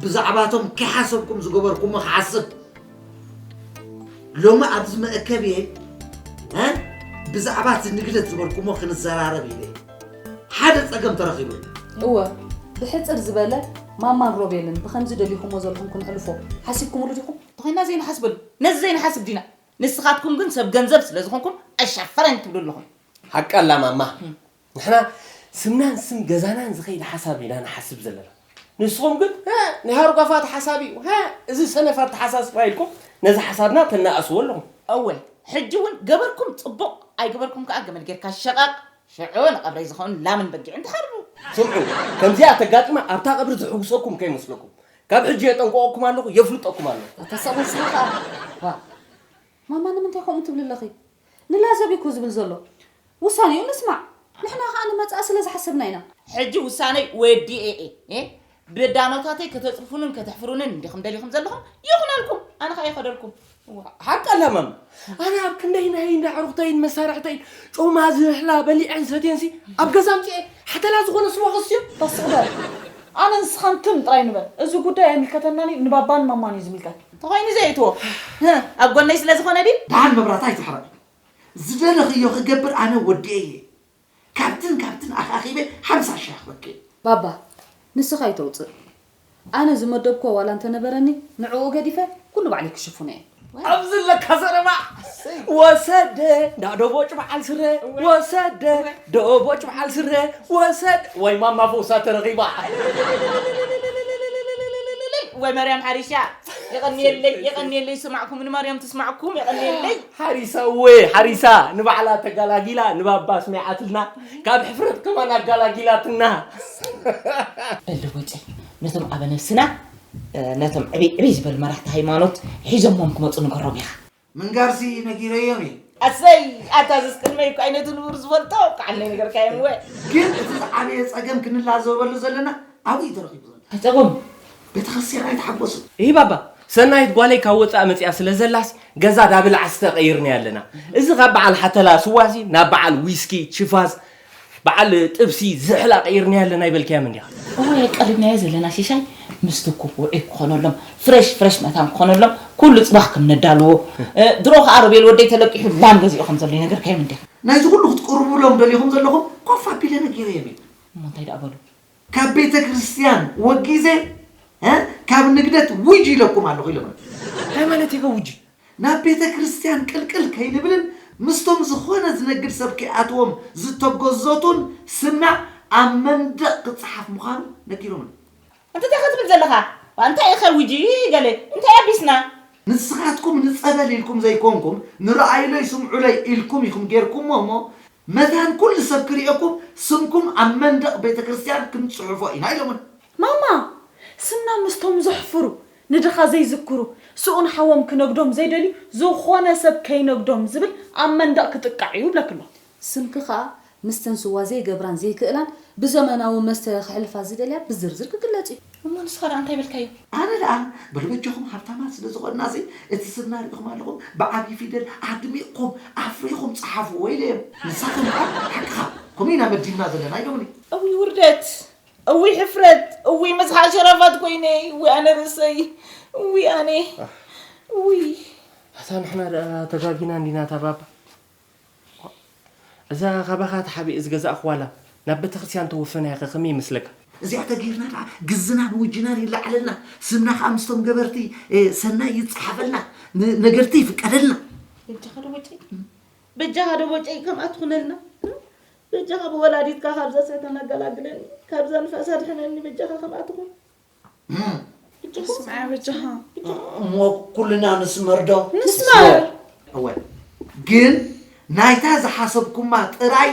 ብዛዕባቶም ከይሓሰብኩም ዝገበርኩሞ ክሓስብ ሎሚ ኣብዚ መእከብ እየ እ ብዛዕባ እቲ ንግደት ዝበልኩሞ ክንዘራረብ ኢለ ሓደ ጸገም ተረኺቡ እወ ብሕጽር ዝበለ ማማን ሮቤልን ብኸምዚ ደሊኹሞ ዘለኹም ክንሕልፎ ሓሲብኩምሉ ዲኹም? እንተኾይንና ዘይንሓስበሉ ነዚ ዘይንሓስብ ዲና ንስኻትኩም ግን ሰብ ገንዘብ ስለ ዝኾንኩም ኣሻፈረን ትብሉ ኣለኹም። ሓቃ ኣላ ማማ ንሕና ስምናን ስም ገዛናን ዝኸይድ ሓሳብ ኢና ንሓስብ ዘለና ንስኹም ግን እ ናይ ሃርጓፋት ሓሳብ እዩ እ እዚ ሰነፍ ኣተሓሳስባ ኢልኩም ነዚ ሓሳብና ተናእስዎ ኣለኹም። እወ ሕጂ እውን ገበርኩም ፅቡቕ ኣይገበርኩም ከዓ ገመድ ጌርካ ሸቓቕ ሽዑ ንቐብረይ ዝኸውን ላምን በጊዕን ትሓርዱ። ስምዑ ከምዚኣ ተጋጢማ ኣብታ ቀብሪ ዝሕጉሰኩም ከይመስለኩም ካብ ሕጂ የጠንቅቐኩም ኣለኹ የፍልጠኩም ኣለኹ። ኣታ ሰብ ወስኻ ዋ ማማ ንምንታይ ከምኡ ትብሊ ኣለኺ? ንላዘብ እዩ እኮ ዝብል ዘሎ። ውሳኔኡ ንስማዕ። ንሕና ኸኣ ንመጻኢ ስለ ዝሓሰብና ኢና። ሕጂ ውሳነይ ወዲኤ እየ። ብዳኖታተይ ከተጽርፉንን ከተሕፍሩንን እንዲኹም ደሊኹም ዘለኹም ይኹነልኩም። ኣነ ኸኣ ይኸደልኩም። እዋ። ሓቃ ኣላ ማማ። ኣነ ኣብ ክንደይ ናይ እንዳ ዕሩኽተይን መሳርሕተይን ጮማ ዝብሕላ በሊዐን ሰትየንሲ ኣብ ገዛ ኣምጺኤ ሓተላ ዝኾነ ስዋ ከስትዮ። ተስቕ በል። ኣነ ንስኻን ትም ጥራይ ንበል። እዚ ጉዳይ ኣይምልከተናን እዩ ንባባን ማማን እዩ ዝምልከት። እንተኾይኑ ዘእትዎ ኣብ ጎነይ ስለ ዝኾነ ድዩ? ደሓን መብራህታ ኣይትሕረቕ። ዝደለኽዮ ክገብር ኣነ ወዲኤ እየ። ካብትን ካብትን ኣኻኺበ ሓምሳ ሽሕ ክበኪ። ባባ ንስኻ ኣይተውፅእ። ኣነ ዝመደብክዎ ዋላ እንተነበረኒ ንዕኡ ገዲፈ ኩሉ ባዕለይ ክሽፍኖ እየ። ኣብዚ ኣለካ ዘረባ ወሰደ እንዳ ዶቦጭ በዓል ስረ ወሰደ ዶቦጭ በዓል ስረ ወሰደ ወይ ማማ ፈውሳ ተረኺባ። ወይ መርያም ሓሪሻ የቐንየለይ የቐንየለይ ስማዕኩም ንማርያም ትስማዕኩም የቐንየለይ። ሓሪሳ እወ ሓሪሳ ንባዕላ ተጋላጊላ ንባባ ኣስሚዓትልና ካብ ሕፍረት ከማን ኣጋላጊላትና። በሊ ወፀይ ነቶም ኣበ ነብስና ነቶም ዕብይ ዕብይ ዝበሉ መራሕቲ ሃይማኖት ሒዞሞም ክመፁ ንገሮም ኢኻ። ምንጋርሲ ነጊረዮም እየ። ኣሰይ ኣታ እዝስ ቅድመይ እኮ ኣይነቲ ንቡር ዝፈልጦ ከዓል ናይ ነገርካዮም እወ። ግን እቲ ዝዓበየ ፀገም ክንላዘበሉ ዘለና ኣብኡ እዩ ተረኺቡ ዘሎ። እንታይ ፀገም? ቤተክርስትያን ኣይተሓጎሱን። ይህ ባባ ሰናይት ጓለይ ካብ ወፃእ መፅያ ስለ ዘላስ ገዛ ዳብል ዓስተ ቀይርናያ ኣለና። እዚ ካብ በዓል ሓተላ ስዋሲ ናብ በዓል ዊስኪ ቺፋስ በዓል ጥብሲ ዝሕላ ቀይርናያ ኣለና ይበልካያ መንዲኻ። እወ ቀሪብናዮ ዘለና ሽሻይ ምስቲ ኩፍ ውዑይ ክኾነሎም ፍሬሽ ፍሬሽ መታን ክኾነሎም ኩሉ ፅባሕ ከም ነዳልዎ ድሮ ከዓ ሮቤል ወደይ ተለቂሑ ላም ገዚኡ ከም ዘሎ ይነገርካዮም እንዲኻ። ናይዚ ኩሉ ክትቅርቡሎም ደሊኹም ዘለኹም ኮፍ ኣቢለ ነጊረዮም እየ። እሞ እንታይ ደኣ በሉ? ካብ ቤተ ክርስቲያን ወጊዘ ካብ ንግደት ውጅ ኢለኩም ኣለኹ ኢሎም። እንታይ ማለት እዩ ውጅ? ናብ ቤተ ክርስቲያን ቅልቅል ከይንብልን ምስቶም ዝኾነ ዝነግድ ሰብ ከይኣትዎም ዝተጎዘቱን ስምና ኣብ መንደቕ ክፀሓፍ ምዃኑ ነጊሮምኒ። እንታይ ኢኻ ትብል ዘለኻ? እንታይ ኢኸ ውጅ ገለ እንታይ ኣቢስና? ንስኻትኩም ንፀበል ኢልኩም ዘይኮንኩም ንረኣዩለይ ስምዑለይ ኢልኩም ኢኹም ጌርኩሞ እሞ መታን ኩሉ ሰብ ክርእየኩም ስምኩም ኣብ መንደቕ ቤተ ክርስቲያን ክንፅሕፎ ኢና ኢሎምን። ማማ ስምና ምስቶም ዘሕፍሩ ንድኻ ዘይዝክሩ፣ ስኡን ሓዎም ክነግዶም ዘይደልዩ ዝኾነ ሰብ ከይነግዶም ዝብል ኣብ መንደቕ ክጥቃዕ እዩ ብለክሎ። ስምኪ ኸኣ ምስተን ስዋ ዘይገብራን ዘይክእላን ብዘመናዊ መስተ ክሕልፋ ዝደልያ ብዝርዝር ክግለጽ እዩ። እሞ ንስኻ ደኣ እንታይ በልካዮ? ኣነ ደኣ በሉ በጃኹም ሃብታማት ስለ ዝኾንና ሲ እቲ ስምና ርኢኹም ኣለኹም ብዓብዪ ፊደል ኣድሚቕኩም ኣፍሪኹም ጸሓፍዎ ኢለዮም። ንሳቶም ደኣ ሓቅኻ ከምኡ ኢና መዲብና ዘለና ኢሎምኒ። እውይ ውርደት፣ እውይ ሕፍረት፣ እውይ መዝሓል ሸራፋት ኮይነ፣ እውይ ኣነ ርእሰይ፣ እውይ ኣነ፣ እውይ። ኣታ ንሕና ደኣ ተጋጊና እንዲና እታ ባባ። እዛ ካባኻ ተሓቢኤ ዝገዛእኽዋ ላም ናብ ቤተክርስትያን ተወፈናያ ከ ከመይ ይመስለካ? እዚኣ ተገይርና ደኣ ግዝናን ውጅናን ይለዓለልና፣ ስምና ከኣ ምስቶም ገበርቲ ሰናይ ይጸሓፈልና፣ ነገርቲ ይፍቀደልና። በጃኻ ዶ ቦጨይ፣ በጃኻ ዶ ቦጨይ ከምኣ ትኹነልና። በጃኻ ብወላዲትካ ካብዛ ሰይጣን ኣገላግለኒ፣ ካብዛ ንፋስ ኣድሕነኒ፣ በጃኻ ከምኣ ትኹን። ስምዓ በጃኻ። እሞ ኩልና ንስመር ዶ? ንስመር። እወ፣ ግን ናይታ ዝሓሰብኩማ ጥራይ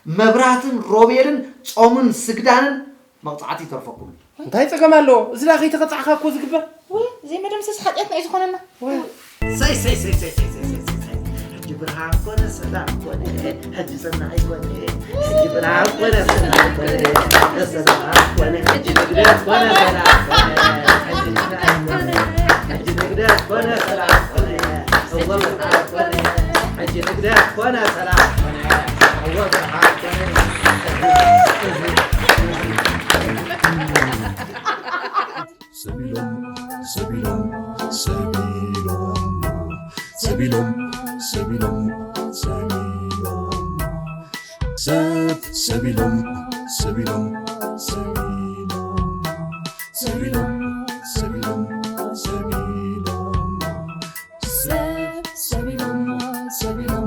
መብራትን ሮቤልን ጾምን ስግዳንን መቕጻዕቲ ይተርፈኩም። እንታይ ጸገም ኣለዎ? እዚ ደኣ ከይተቐጻዕካ እኮ ዝግበር። ወይ፣ ዘይመደምሰስ ሓጢኣትና እዩ ዝኾነና። ወይ። ሰይ፣ ሰይ፣ ሰይ፣ ሰይ፣ ሰይ፣ ሰይ፣ ሰይ፣ ሰይ፣ ሰይ። ሕጂ ብርሃን ኮነ፣ ሰላም ኮነ። ሕጂ ሰናይ ኮነ። ሕጂ ብርሃን ኮነ፣ ሰላም ኮነ። ሰላም ኮነ። ሕጂ ንግደት ኮነ፣ ሰላም ኮነ። ሕጂ ንግደት ኮነ፣ ሕጂ ንግደት ኮነ፣ ሰላም ኮነ። እወ ብርሃን ኮነ። ሕጂ ንግደት ኮነ፣ ሰላም ኮነ። እወ ብርሃን ኮነ። ሰቢሎም፣ ሰቢሎም፣ ሰቢሎም፣ ሰቢሎም፣ ሰቢሎም፣ ሰቢሎም፣ ሰብ፣ ሰቢሎም፣ ሰቢሎም፣ ሰቢሎም፣ ሰቢሎም፣